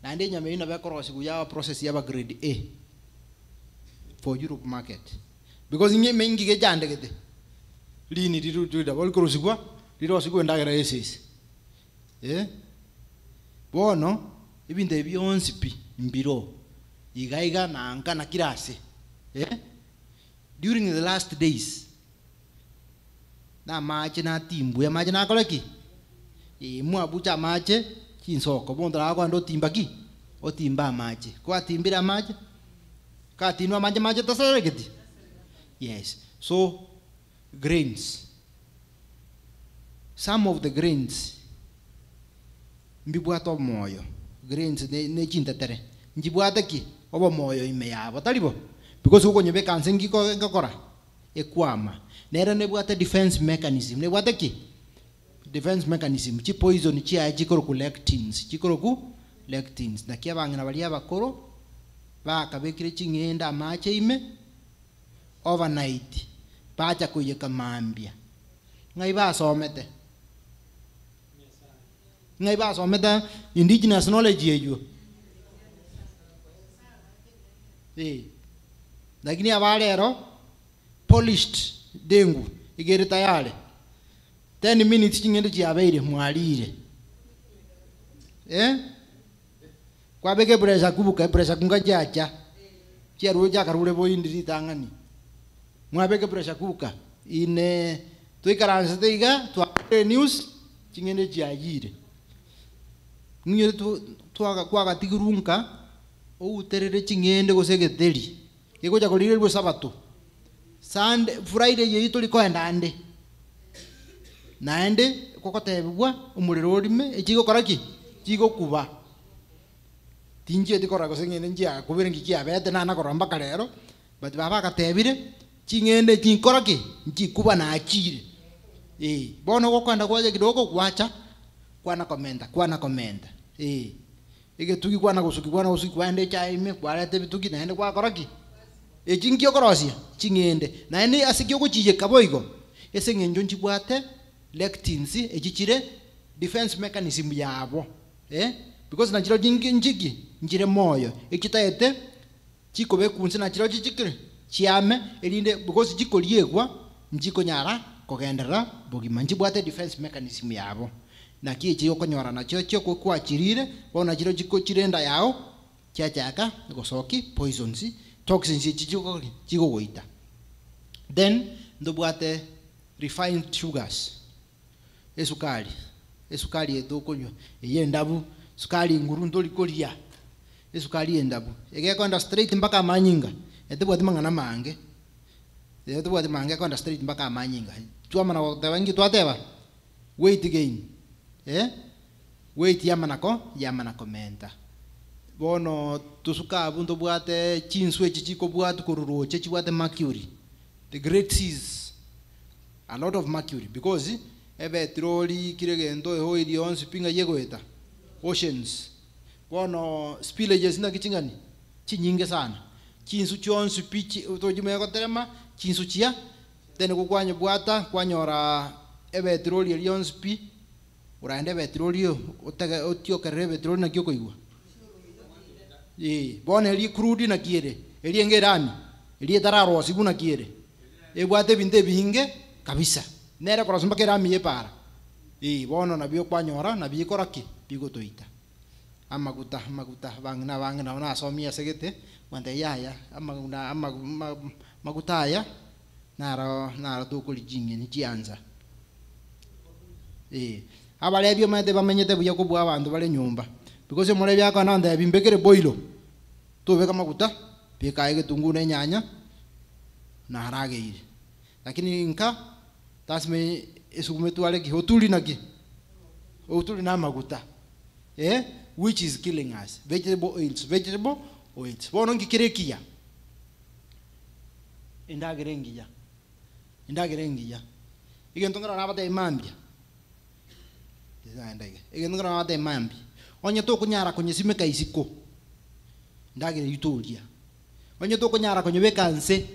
Naende enyama eyio nabo ekorosigwa yaba process yaba grade A for Europe market. Because ing'e ime gechandegete. Rini riru nabo rikorusigwa, rirosigwe endagera ya esese. Eh? Bono, ebinto ebi bionsi pi, mbiro. Iga iga na nka na kila ase. Eh? During the last days, Na amache natimbwe, amache nakore ki? Ee, mwabucha amache chinsoko, omonto nabo akogenda otimba ki? Otimba amache. Kwatimbire amache, katindwa amache amache tasaregeti? Yes, so grains, some of the grains mbibwate omoyo, grains ne ne chintetere, nchibwate ki? Obomoyo ime yabo, tari bo? Because okonyebeka nse ngiko ngokora? Ekwama. Nere nebwate defense mechanism, nebwate ki? Defense mechanism, chipoison chiaye chikorokwa lectins, chikorokwa lectins. Naki abang'ina baria abakoro bakabekire ching'ende amache ime overnight, bacha koiyeka mambia. Ng'ai basomete? Ng'ai basomete indigenous knowledge eywo? Eh. Lakini aba rero polished dengu iga ere tayari. Ten minutes ching'ende chiabeire mwarire. Eh? Kwabeka epressure kubuka epressure kunga chiacha. Chiarure chiakarure boindi ritang'ani. Mwabeka epressure kubuka ine toikaransete iga twarorire news ching'ende chiayire. Ng'inyore twaga kwagatigirwe nka outerere ching'ende gose egeteri gegocha korigererwa esabato. Sunday, Friday eyio tori koenda ande. Naende gogotebigwa omorero orime echigokora ki? Chigokuba. Tinchieti korora gose ng'ende nchiakubire nki kiabete nana korora mpaka rero, but baba agatebire, ching'ende echi nkora ki? Nchikuba nachire. Eh, bono gokoenda gwacha kidogo gwacha kwana komenta kwana komenta eh. Egetugi kwana gosuki kwana gosuki kwaenda echae ime kwareta ebitugi naende gwakora ki? Echi nki okorosia? Ching'ende. Naende ase ki ogochiyeka boigo? Ase eng'encho nchibwate lectins echi chire defense mechanism yabo eh, because nachirochio nki nchiki? Nchire moyo, echitaete chikobekwa inse nachirochio chikire? Chiame erinde because chikoriegwa nchikonyara kogenderera bogima, nchibwate defense mechanism yabo. Naki echi okonyora nachio chio kwachirire, bono nachirechio chiko chire enda yao, chiachaka gosoki poisons, toxins echi chigokora ki? Chigogoita. Then ntobwate refined sugars, esukari, esukari eye tokonywa eye endabu, sukari nguru ntori koria, esukari endabu, iga ekoenda straight mpaka amanyinga, etebwati mang'ana mange, etebwati mange ekoenda straight mpaka amanyinga. Twamana goteba nki twateba? Weight gain, eh, weight yamana ko yamana komenta. Bono tosuke abwo ntobwate chinswe echi chikobwatwa korwa roche chibwate mercury, the great seas, a lot of mercury because ebetirori kera egento eoil yonsi pi ng'ai egoeta, oceans. Bono spillages naki ching'ani? Chinyinge sana. Chinsu chionsi pi chi tochimanye goterema, chinsu chia Then gokwanyebwata kwanyora ebetirori eria yonsi pi, oraende ebetirori otege otiokerere ebetirori naki okoigwa? Ee, bono eria crude naki ere? Eria enga erami, eria etararosiwu naki ere? Ebwate ebinto ebinge kabisa, nere korosia mpaka erami ya epaara. Ee, bono nabio kwanyora nabio ekora ki? Bigotoita. Amaguta, amaguta, abang'ina abange nabo nasomie ase gete, gwantebia yaya, amaguna amagu maguta aya. Naro naro tokoria ching'eni chiansa. Ee, abarebi omanyete bamenyete buya kobua abanto bare nyomba, because omorebi akogenda ontebia mbekere boilo, tobeka amaguta, beka aye egetunguu na enyanya, narageire. Lakini nka, lasima esuguma etware ki? Oturi naki? Oturi na amaguta, eh, which is killing us, vegetable oils, vegetable oils. Bono nki kere ekiya? Endagera engiya, endagera engiya. Egento nkerora nabatebie mambia, naende iga, egento nkerora nabatebie mambia, onye tokonyara konyesimeka isiko, endagera eywo toria. Onye tokonyara konyebeka nse,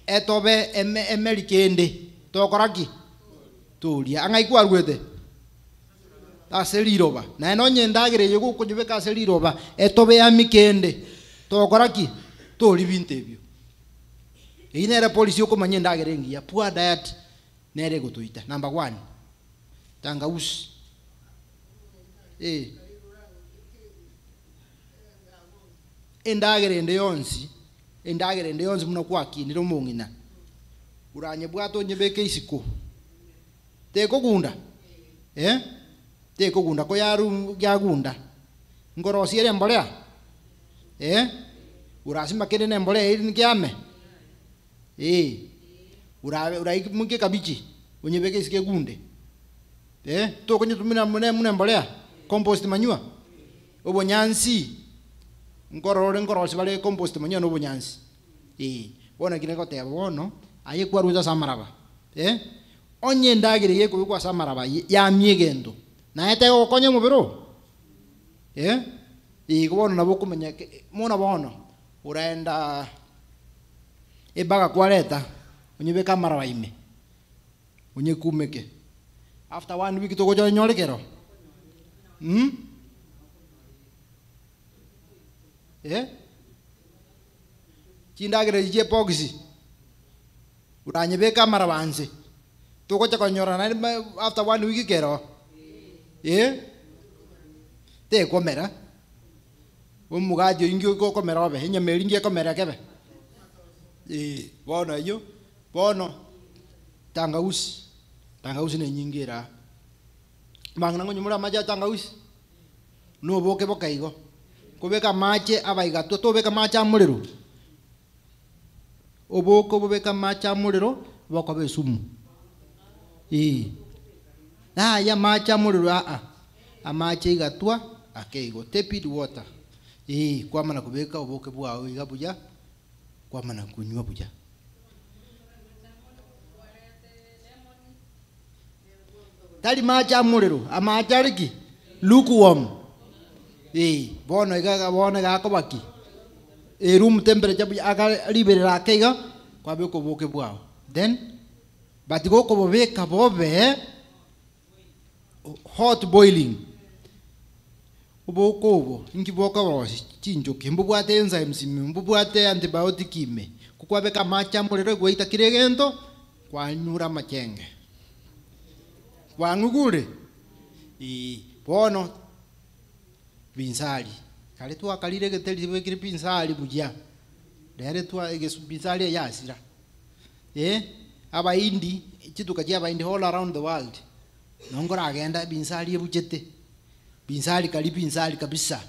etobe eme emeri kende, tokora ki? Toria. Ang'ai kwarwete? Ase riroba. Naende onye endagera eye gokonyebeka ase riroba, etobe yami kende, togokora ki? Toria binto ebio. Eyio nere policy okomanya endagera engiya, poor diet nere egotoita. Number one, tangausi. Eh. Endagera ende yonsi, endagera ende yonsi buna gwakinire omong'ina. Uranyebwate onyebeke isiko. Tekogunda? Eh? Tekogunda ko yaru yagunda. Nkorosia ere embolea? Eh? Urasima kende na embolea eri nikiame? Eh. Ura uraimokia ekabichi, onyebeke isiko egunde. Eh? Tokonyetumia muna muna embolea? Compost manure? Obonyansi, nkorora ore nkorosia bare compost manure na obonyansi. Eh. Bono ekio negoteba bono, aye kwarwete ase amaraba, eh? Onye endagera eye ekobekwa ase amaraba ye yamia egento, naye tegokonya omobere oo? Eh? Igo bono nabo okomanya ke mono bono, oraenda ebaga kwareta, onyebeke amaraba ime, onyekumeke, after one week togocha onyore kero mh? Eh? Chindagera echi chia ebox, oranyebeke amaraba nse, togocha konyora naende ma after one week kero eh? Tekomera, omogati oyio nki okomera obe, enyama eria nki ekomera kebe? Eh, bono eyio, bono tangausi, tangausi na enyinga ere aa. Amang'ana ngonywa more amache a tangausi, na oboke boka igo, kobeka amache abaigatwa tobeka amache a morero, oboke obobeke amache a morero, bokoba esumu, eh. Yaya amache a morero aa, amache aigatwa ake igo, tepid water, eh, kwamana kobeka oboke bwao iga buya, kwamana konywa buya. Tari mache a morero, amache are ki? Lukewarm. Eh, bono iga iga bono iga akoba ki? Eh, room temperature buya aka riberera ake iga, kwabeka oboke bwao. Then, but gokobobeka bobe hot boiling, oboke obo inki bokorosia chinchoki, mbobwate enzymes ime, mbobwate antibiotic ime, ko kwabeka amache a morero gwaita kera egento, kwanyura amachenge. Kwang'ugure? Eeh, bono binsari, kare twakarire egeteri tibekire binsari buya, rero twa egesu binsari eye yasira, eh, Abahindi, chituka chia Abahindi all around the world, nonye nkoragenda binsari ebuchete, binsari karia binsari kabisa,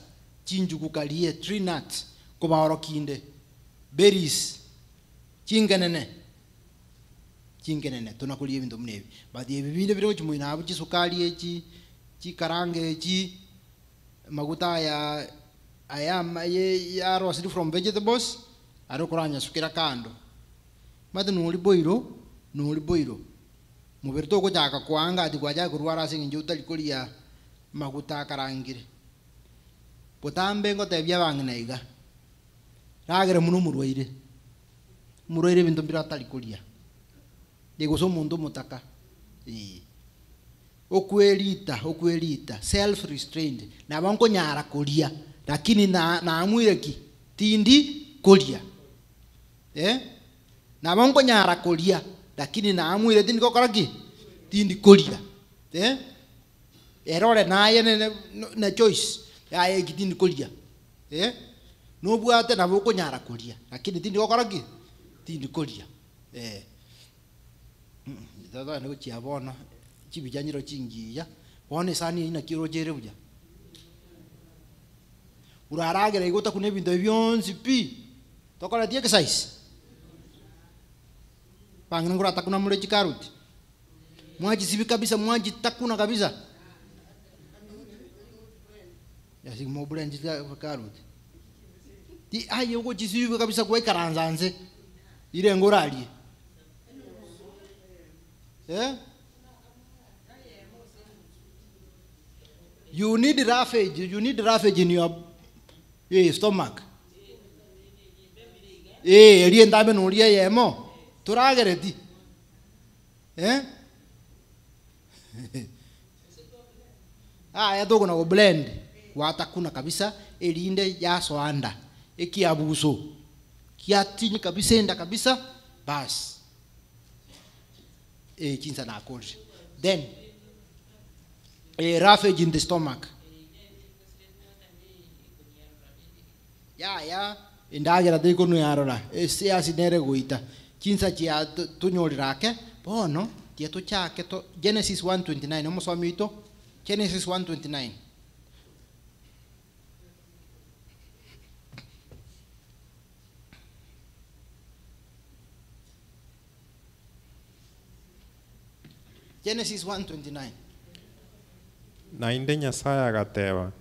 chinchugu karie, tree nuts, nkobaorokia inde, berries, chingenene. Chinkenene, tona koria ebinto buna ebi. But ebi binde bire gochia moino abwo chisukari echi, chikaranga echi, amaguta aya aya ama ye yarosiri from vegetables, aria okoranyasukera kando. Omanyete nori boiro, nori boiro, mobere togochaka koanga ati gwachaka korwara ase eng'encho otari koria maguta akarangire. Botambe ngotebia abang'ina iga, ragera buna omorwaire. Omorwaire ebinto mbire atari koria, eh, gose omonto omotaka, eh. Okwerita, okwerita, self restraint, nabo nkonyara koria, lakini na naamwire ki? Tindi koria, eh. Nabo nkonyara koria, lakini naamwire tindi gokora ki? Tindi koria, eh. Ere ore naye ne ne na choice, yaya eki tindi koria, eh. Nobwate nabo okonyara koria, lakini tindi gokora ki? Tindi koria, eh. Totogende gochia bono, chibicha nchiro chingiya, bono esani eyio naki oroche ere buya? Oraragera igo otakuna ebinto ebi bionsi pi, tokoreti exercise? Bang'ina nkoratakuna more chikaroti? Mwachisibi kabisa mwachitakuna kabisa? Yes, moblend chikaroti. Ti aye ogochisibi kabisa gwaikaransa nse, irenge orarie? Eh? You need roughage, you need roughage in your eh, stomach. Eh, eria entambe noria eyemo, toragereti. Eh? Aya tokona go blend, gwatakuna kabisa, erinde yasoa nda, ekiabuso, kiatinyi kabisa enda kabisa, bas. Eh, chinsa nakorire. Then, eh, roughage in the stomach. Yaya, endagera teri konwa yarora, ase acid nere egoita. Chinsa chia tonyorire ake, bono tiga tochake to Genesis 1:29, omosomi oito, Genesis 1:29. Genesis 1:29. Naende Nyasae agateba,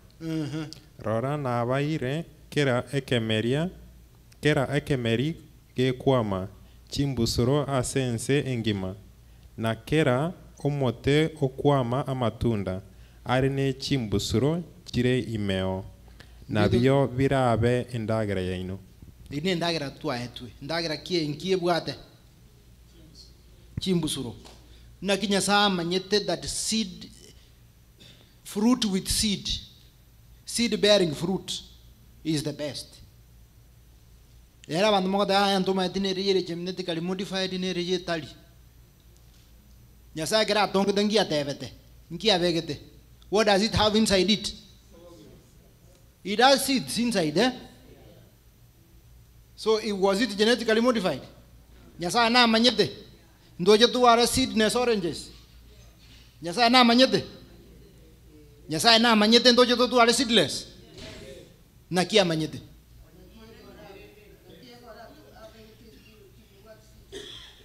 Rora nabaeire kera ekemeria, kera ekemeri gekwama chimbusuro ase ense engima, na kera omote okwama amatunda are ne chimbusuro chire imeo, nabio birabe endagera yaino. Eyio nendagera twaetwe. Endagera ki enki ebwate? Chimbusuro. Naki Nyasae amanyete that seed, fruit with seed, seed bearing fruit is the best. Ere abanto mogoteba aya ntomaeti nere yere genetically modified nere yetari. Nyasae ekero atongete nki atebete? Nki abegete? What does it have inside it? It has seeds inside, eh? So it, was it genetically modified? Nyasae namanyete ntoche tware seedless oranges. Nyasae namanyete? Nyasae namanyete ntoche totware seedless? Naki amanyete?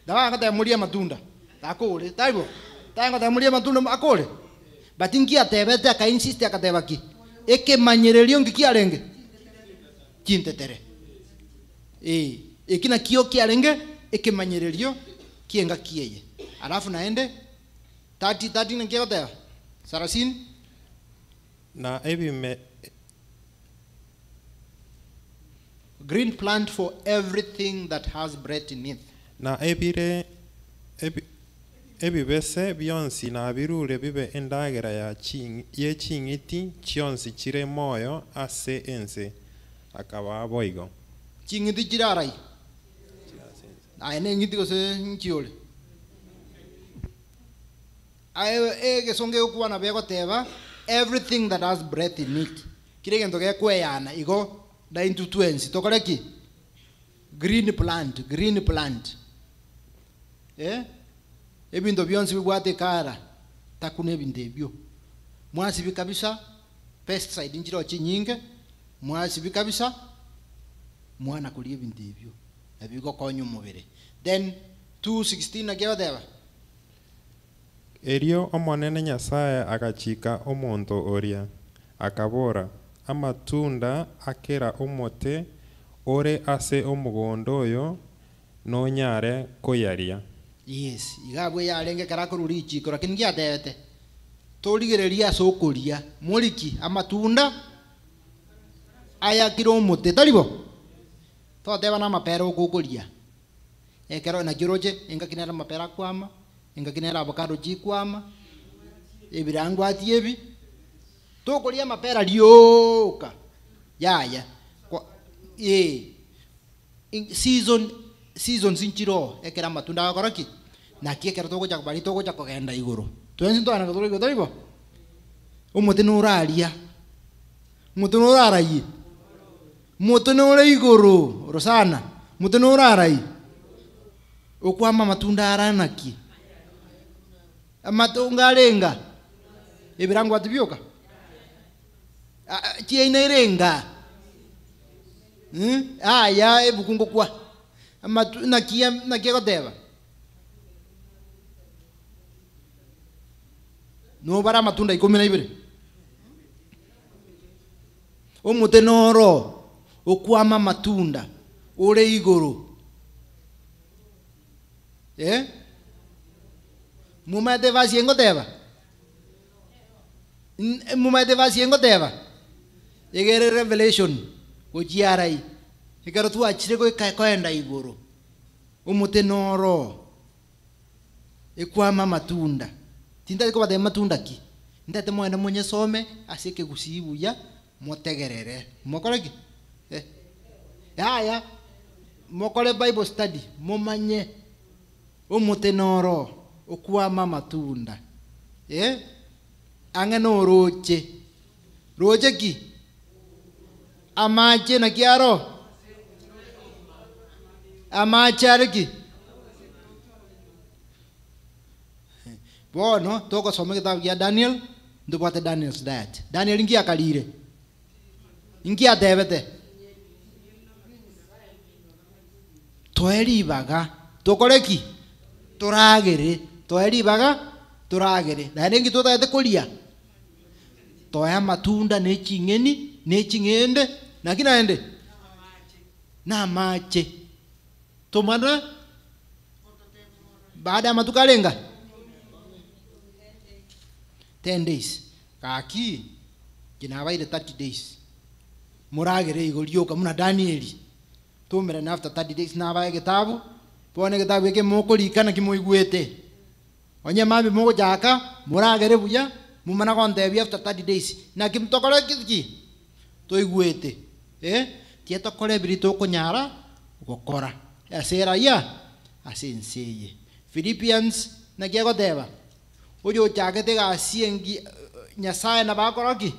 Nabo agoteba morie amatunda, takore, taibo? Tagoteba morie amatunda akore? But nki atebete aka insist akateba ki? Ekemanyererio nki kiarenge? Chintetere. Eh, eki nakio kiarenge ekemanyererio ki'engaki eye. Alafu naende 30 30 naki egoteba? Sarasini? Na ebime Green plant for everything that has breath in it. Na ebire ebi ebibese bionsi nabirure bibe endagera ya ching ye ching'iti chionsi chire moyo ase ense. Akaba boigo. Ching'iti chire arai? Aye neng'iti gose nchi ore? Aye egesongo egokwana begoteba everything that has breath in it. Kera egento gekweyana igo naintwe twensi tokore ki? Green plant, green plant. Eh? Ebinto bionsi bibwate ekara takuna ebinto ebio. Mwasibi kabisa, pesticide nchireo chinyinge, mwasibi kabisa, mwana koria ebinto ebio. Nabio bigokonya omobere. Then 2:16 naki egoteba? Erio Omonene Nyasae agachika omonto oria, akabora, Amatunda a kera omote ore ase omogondo oyo nonyare koyaria. Yes, iga abwo yarenge ekero akorwa richiko, lakini ngiatebete, Torigereria ase okoria, moriki amatunda aya kera omote, tari bo? Toteba namapera okokoria, ekero naki oroche, engaki nere amapera akwama, engaki nere avocado chikwama, ebirangwati ebi, tokoria amapera rioka, yaya, kwa eh, season, seasons nchiroo ekero amatunda agokora ki? Naki ekero togocha baria togocha kogenda igoro, twensi ntogenda tore igoro tari bo? Omote noraria, omote norarayie, omote nore igoro orosana, omote norarayie, okwama amatunda ara naki? Amatunga arenga, ebirangwati bioka, chiaina erenga, aya ebuku ngokwa, amatu naki naki egoteba? Nobare amatunda ikomi na ibere. Omote noro okwama amatunda ore igoro. Eh? Momaete verse engoteba? Momaete verse engoteba? Egere Revelation gochia arai. Ekero twachire goika koenda igoro. Omote noro ekwama amatunda. Tintari kobatebia matunda ki? Ntagete mogende monyesome ase ekegusii buya, motegerere. Mokore ki? Eh. Yaya, mokore Bible study, momanye omote noro okwama amatunda. Eh? Ang'e noroche. Roche ki? Amache naki aro? Amache are ki? Bono togosoma egetabu gia Daniel, ntobwate Daniel's diet. Daniel nki akarire? Nki atebete? Toe ribaga tokore ki? Toragere. Toe ribaga toragere. Naende nki totagete koria? Toe amatunda na eching'eni na eching'ende naki naende? Na amache. Tomana baada ya amatuko arenga? 10 days. Gaki inche nabaire 30 days. Moragere igo rioka buna Danieli. Toumerane after 30 days nabae egetabu, bono egetabu eke mokorika naki moigwete. Onye mambia mogochaka, moragere buya, momana gontebia after 30 days, naki tokore ki? Toigwete. Eh, tiga tokore ebiria tokonyara gokora ase eraia, ase ense eye. Philippians naki egoteba, Oyochagete egasi engiya, Nyasaye nabo akora ki?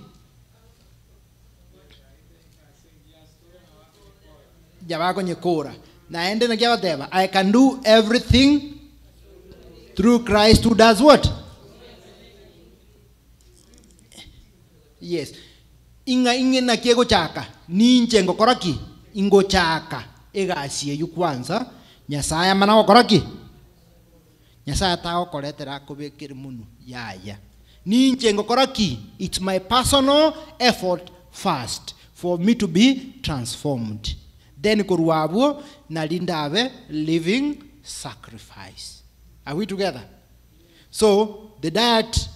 Yabakonyekora. Naende naki agoteba, I can do everything through Christ who does what? Yes. Ing'a ing'e naki egochaka, ninche ngokora ki? Ingochaka egasi eyio kwanza, Nyasaye amana gokora ki? Nyasaye atagokoretera akobekere monwe, yaya. Ninche ngokora ki? It's my personal effort first for me to be transformed. Then korwa abwo nari ndabe living sacrifice. Are we together? So the diet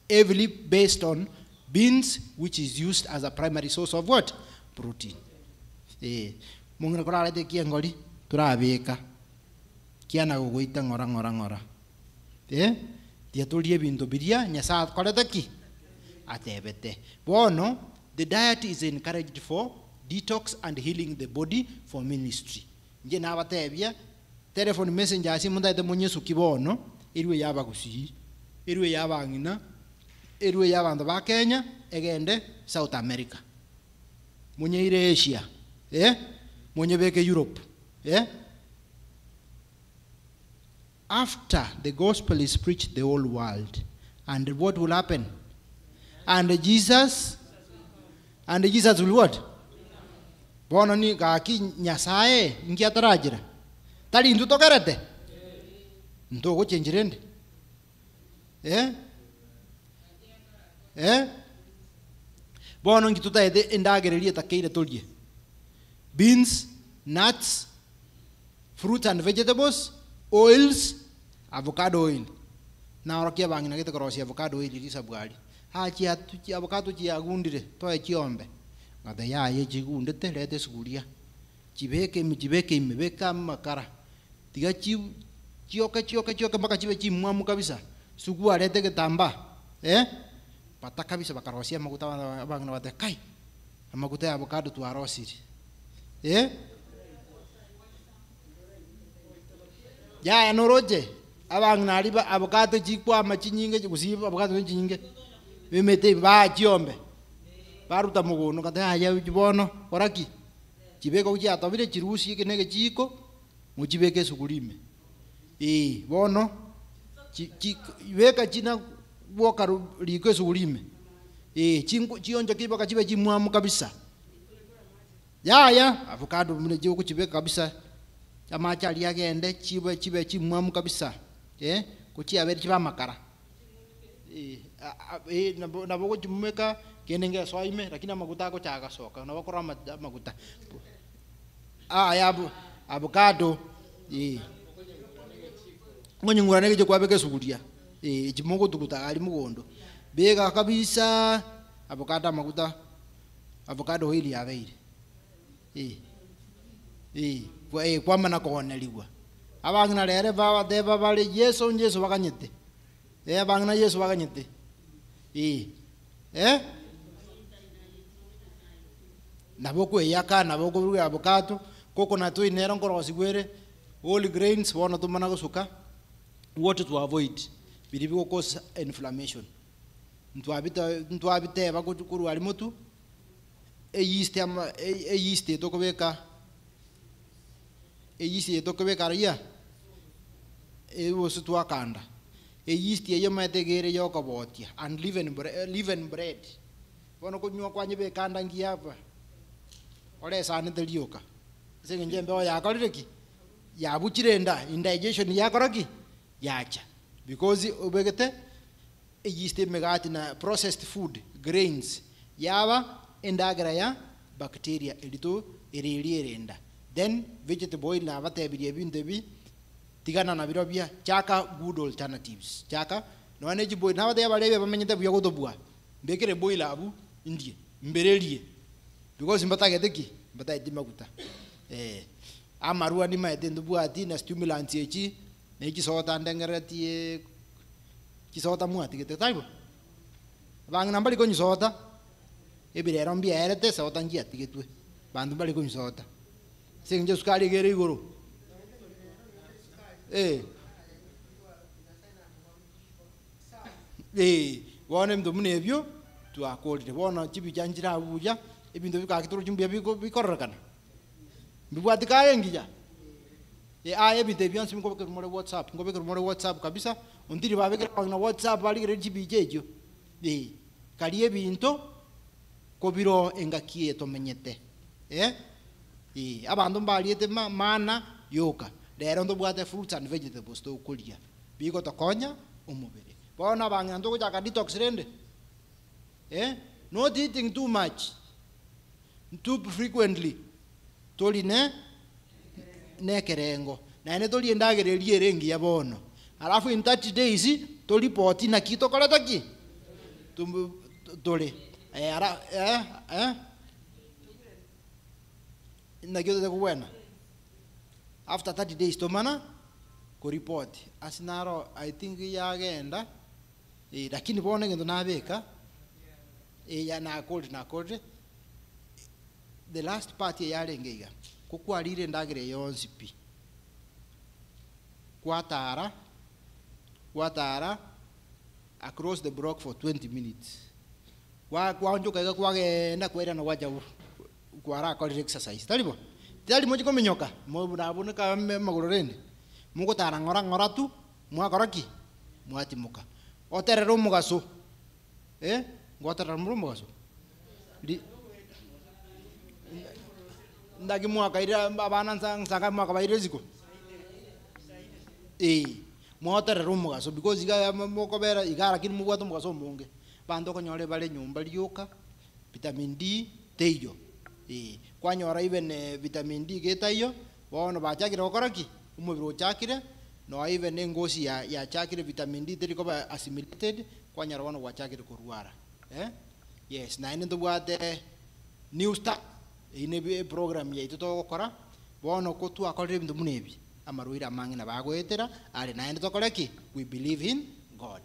heavily based on beans which is used as a primary source of what? Protein. Eh, mong'ina korarete ekiengori torabeka. Kiana gogoita ng'ora ng'ora ng'ora. Eh, tiga torie ebinto biria Nyasae akorete ki? Atebete. Bono, the diet is encouraged for detox and healing the body for ministry. Inche nabatebia, telephone messenger ase motaete monyesuki bono, erwe ya abagusii, erwe ya abang'ina, erwe ya abanto ba Kenya, egende South America. Monyeire Asia, eh, monyebeke Europe, eh. After the gospel is preached the whole world and what will happen? And Jesus and Jesus will what? Bono ni gaki Nyasaye inki atarachera? Tari intwe tokerete? Ntogochenchi rende? Eh? Eh? Bono inki totaete endagera eria etakeire torie? Beans, nuts, Fruits and vegetables, oils, avocado oil. Naorokia abang'ina gete korosia avocado oil risabwari. Aa chiatu chi avocado chiagundire, toe chiombe. Ng'ate yaya chigundete, reta esuguria, chibeke ime chibeke ime, beka amakara, tiga chi chioke chioke chioke mpaka chibe chimwamu kabisa, sugua reta egetambaa eh, bata kabisa bakarosia amaguta abana abang'ina bagateba kai, amaguta ya avocado twarosirie eh. Yaya noroche, abang'ina aria ba avocado chikwama chinyinge gose avocado ne chinyinge, emete ime baa chiombe, baruta mogondo kata yaya echi bono kora ki? Chibeke ogo chiatobire chirusie eke na egechiko, mochibeke esuguri ime, eh bono chi chi beka china bwoka riko esuguri ime, eh chinko chionchoke mpaka chibe chimwamu kabisa. Yaya, avocado buna ogochibeka kabisa, amache aria agende chibe chibe chimwamu kabisa, eh, gochiabere chibe amakara. Eh, eh, nabo nabo ogochimumeka kende ngesoa ime, lakini amaguta agocha agasoka, nabo okorora ama amaguta. Aya avo avocado, eh. Okonyeng'ura na egecho kwabeka esuguria, eh, echi mogotuguta aria mogondo, beka kabisaaa, avocado amaguta. Avocado oil yabeire eh eh eh kwamana koonerigwa. Abang'ina rere babateba bare Yeso Yeso baganyete, eh abang'ina Yeso baganyete eh eh. Nabo okoeyaka nabo okoruga avocado, coconut oil nero nkorosigwa ere, whole grains bono tomana gosuka, what to avoid biria bigo cause inflammation. Ntwabiteba korwa aria motwe, eyeast ama eyeast eye tokobeka, eyeast eye tokobeka aria, gose twakanda, Eyeast eywo omanyete iga ere ya okobotia, unleavened bre leavened bread. Bono konywa kwanyebeka anda ngiya aba, oresanete rioka, ase eng'encho embeo yakorire ki? Yabuchire enda, indigestion yakora ki? Yacha. Because obegete eyeast emegati na processed food, grains, yaba endagera ya bacteria eria to ere eria ere enda. Then vegetable oil nabatebirie ebinto ebi, tigana nabirobia, chaka good alternatives, chaka nonya ne chiboil, nabatebia abarebi bamenyete buya gotobua, mbekere eboil abwo ndie, mbererie, because mbatagete ki? Mbatageti maguta eh. Amarwa nimaete ntobwati na stimulants echi, na echisoda ndengereretie chisoda mwatigete taibo? Abang'ina mbari konywa soda, ebirero mbiaerete soda nchiatigetwe, banto mbari konywa soda, ase eng'encho esukari iga ere igoro. Eh. Eh, bono ebinto buna ebio twakorire. Bono chibicha nchire abwo buya, ebinto bikaki torochi mbuya biko bikororekana, mbibwati kare engiya? Eh, aye ebinto ebi bionsi nkobekerwa more whatsapp, nkobekerwa more whatsapp kabisa, ontiri babekere abang'ina whatsapp barigererie chibicha echio, eh. Karia ebinto kobiroo engaki eye tomenyete, eh, eh. Abanto mbariete ma mana yoka, rero ntobwate fruits and vegetables tokoria, bigotokonya omobere. Bono abang'ina ntogochaka detox rende, eh, not eating too much, too frequently, tori ne nekerengo, naende torie endagera eria ere engiya bono. Alafu in 30 days toripoti naki tokorete ki? Tum tore eh ara eh eh naki otete kobwena? After 30 days tomana koripoti ase naro I think yagenda eh lakini bono egento nabeka eh ya nakorire nakorire. The last part eyarenge iga, ko kwarire endagera eye yonsi pi, kwatara, gwatara across the block for 20 minutes, kwa kwaonchoka iga kwageenda kwairana gwacha kwarakorire exercise, tari bo? Tari mochie kominyoka, mo nabuneka amagoro rende, mogotara ng'ora ng'ora tu, mwakora ki? Mwatimoka. Oterere omogaso. Eh, ngoterera more omogaso? Ri Ndaki mwakaire abana nsa nsangapi mwakabaire isiko? Eh, mwaterera omogaso because iga mokobera iga lakini mobwate omogaso omonge. Abanto okonyora bare nyomba rioka, vitamin D teiyo, eh, kwanyora even vitamin D iga etaiyo, bono bachakire gokora ki? Omobere ochakire, nonya even engosi ya yachakire vitamin D teri koba assimilated, Kwanyora bono gwachakire korwara eh yes naende ntobwate new start eyio ne eprogram yaito togokora bono ko twakorire ebinto buna ebi amarwaire amange nabo agoetera are naende tokore ki? We believe in God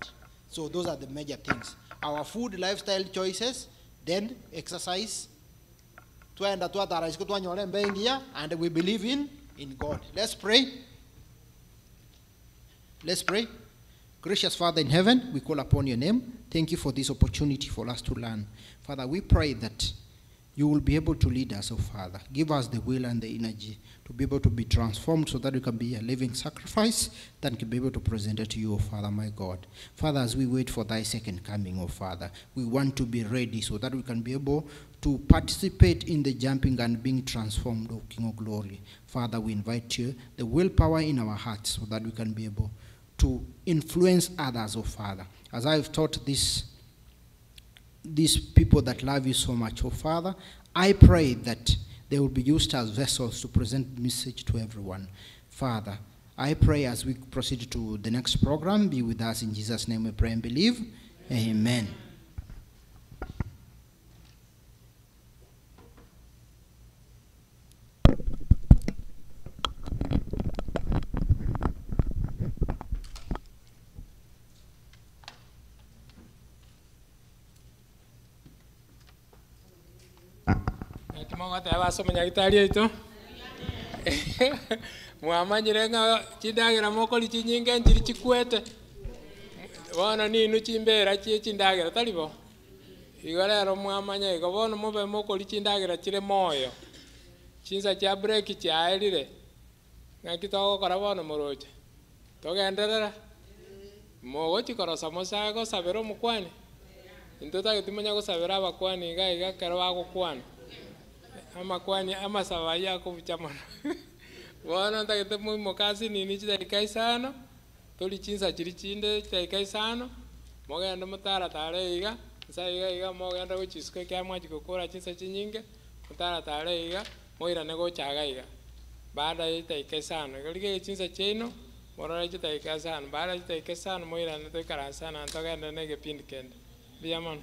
so those are the major things our food lifestyle choices then exercise twagenda twatara isiko twanyora embeo engiya and we believe in in God let's pray. Let's pray. Gracious Father in heaven, we call upon your name. Thank you for this opportunity for us to learn. Father, we pray that you will be able to lead us, oh Father. Give us the will and the energy to be able to be transformed so that we can be a living sacrifice that can be able to present it to you, oh Father, my God. Father, as we wait for thy second coming, oh Father, we want to be ready so that we can be able to participate in the jumping and being transformed, O King of Glory. Father, we invite you, the willpower in our hearts, so that we can be able to influence others, oh Father. As I've taught this, these people that love you so much, oh Father, I pray that they will be used as vessels to present message to everyone. Father, I pray as we proceed to the next program, be with us in Jesus' name we pray and believe. Amen. Naki mogoteba ase omonyagitari oito? Mwamanyire ng'a chindagera mokoria chinyinge nchiri chikwete? Bono ninwe chimbera chie chindagera, tari bo? Igo rero mwamanya igo, bono mobe mokoria chindagera chire moyo. Chinsa chia break chiaerire, ng'aki togokora bono moroche? Togenderere? Mogochi korosa mosae gosabera omokwani? Intwe tagete monya gosabera abakwani iga iga ekero bagokwana. Amakwani amasabo aywo akobucha mono. Bono ntagete moimoke ase nini chidakika isano, tori chinsa chiria chinde chidakika isano, mogende motaratare iga, nsa iga iga mogende gochia isiko ekiagera mwachia gokora chinsa chinyinge, motaratare iga, moirane gocha iga iga. Baada ya chidakika isano, igo rigereria chinsa chiaino, morore chidakika isano, baada ya chidakika isano moirane toikaranse naende togende na egepindi kende. Mbuya mono.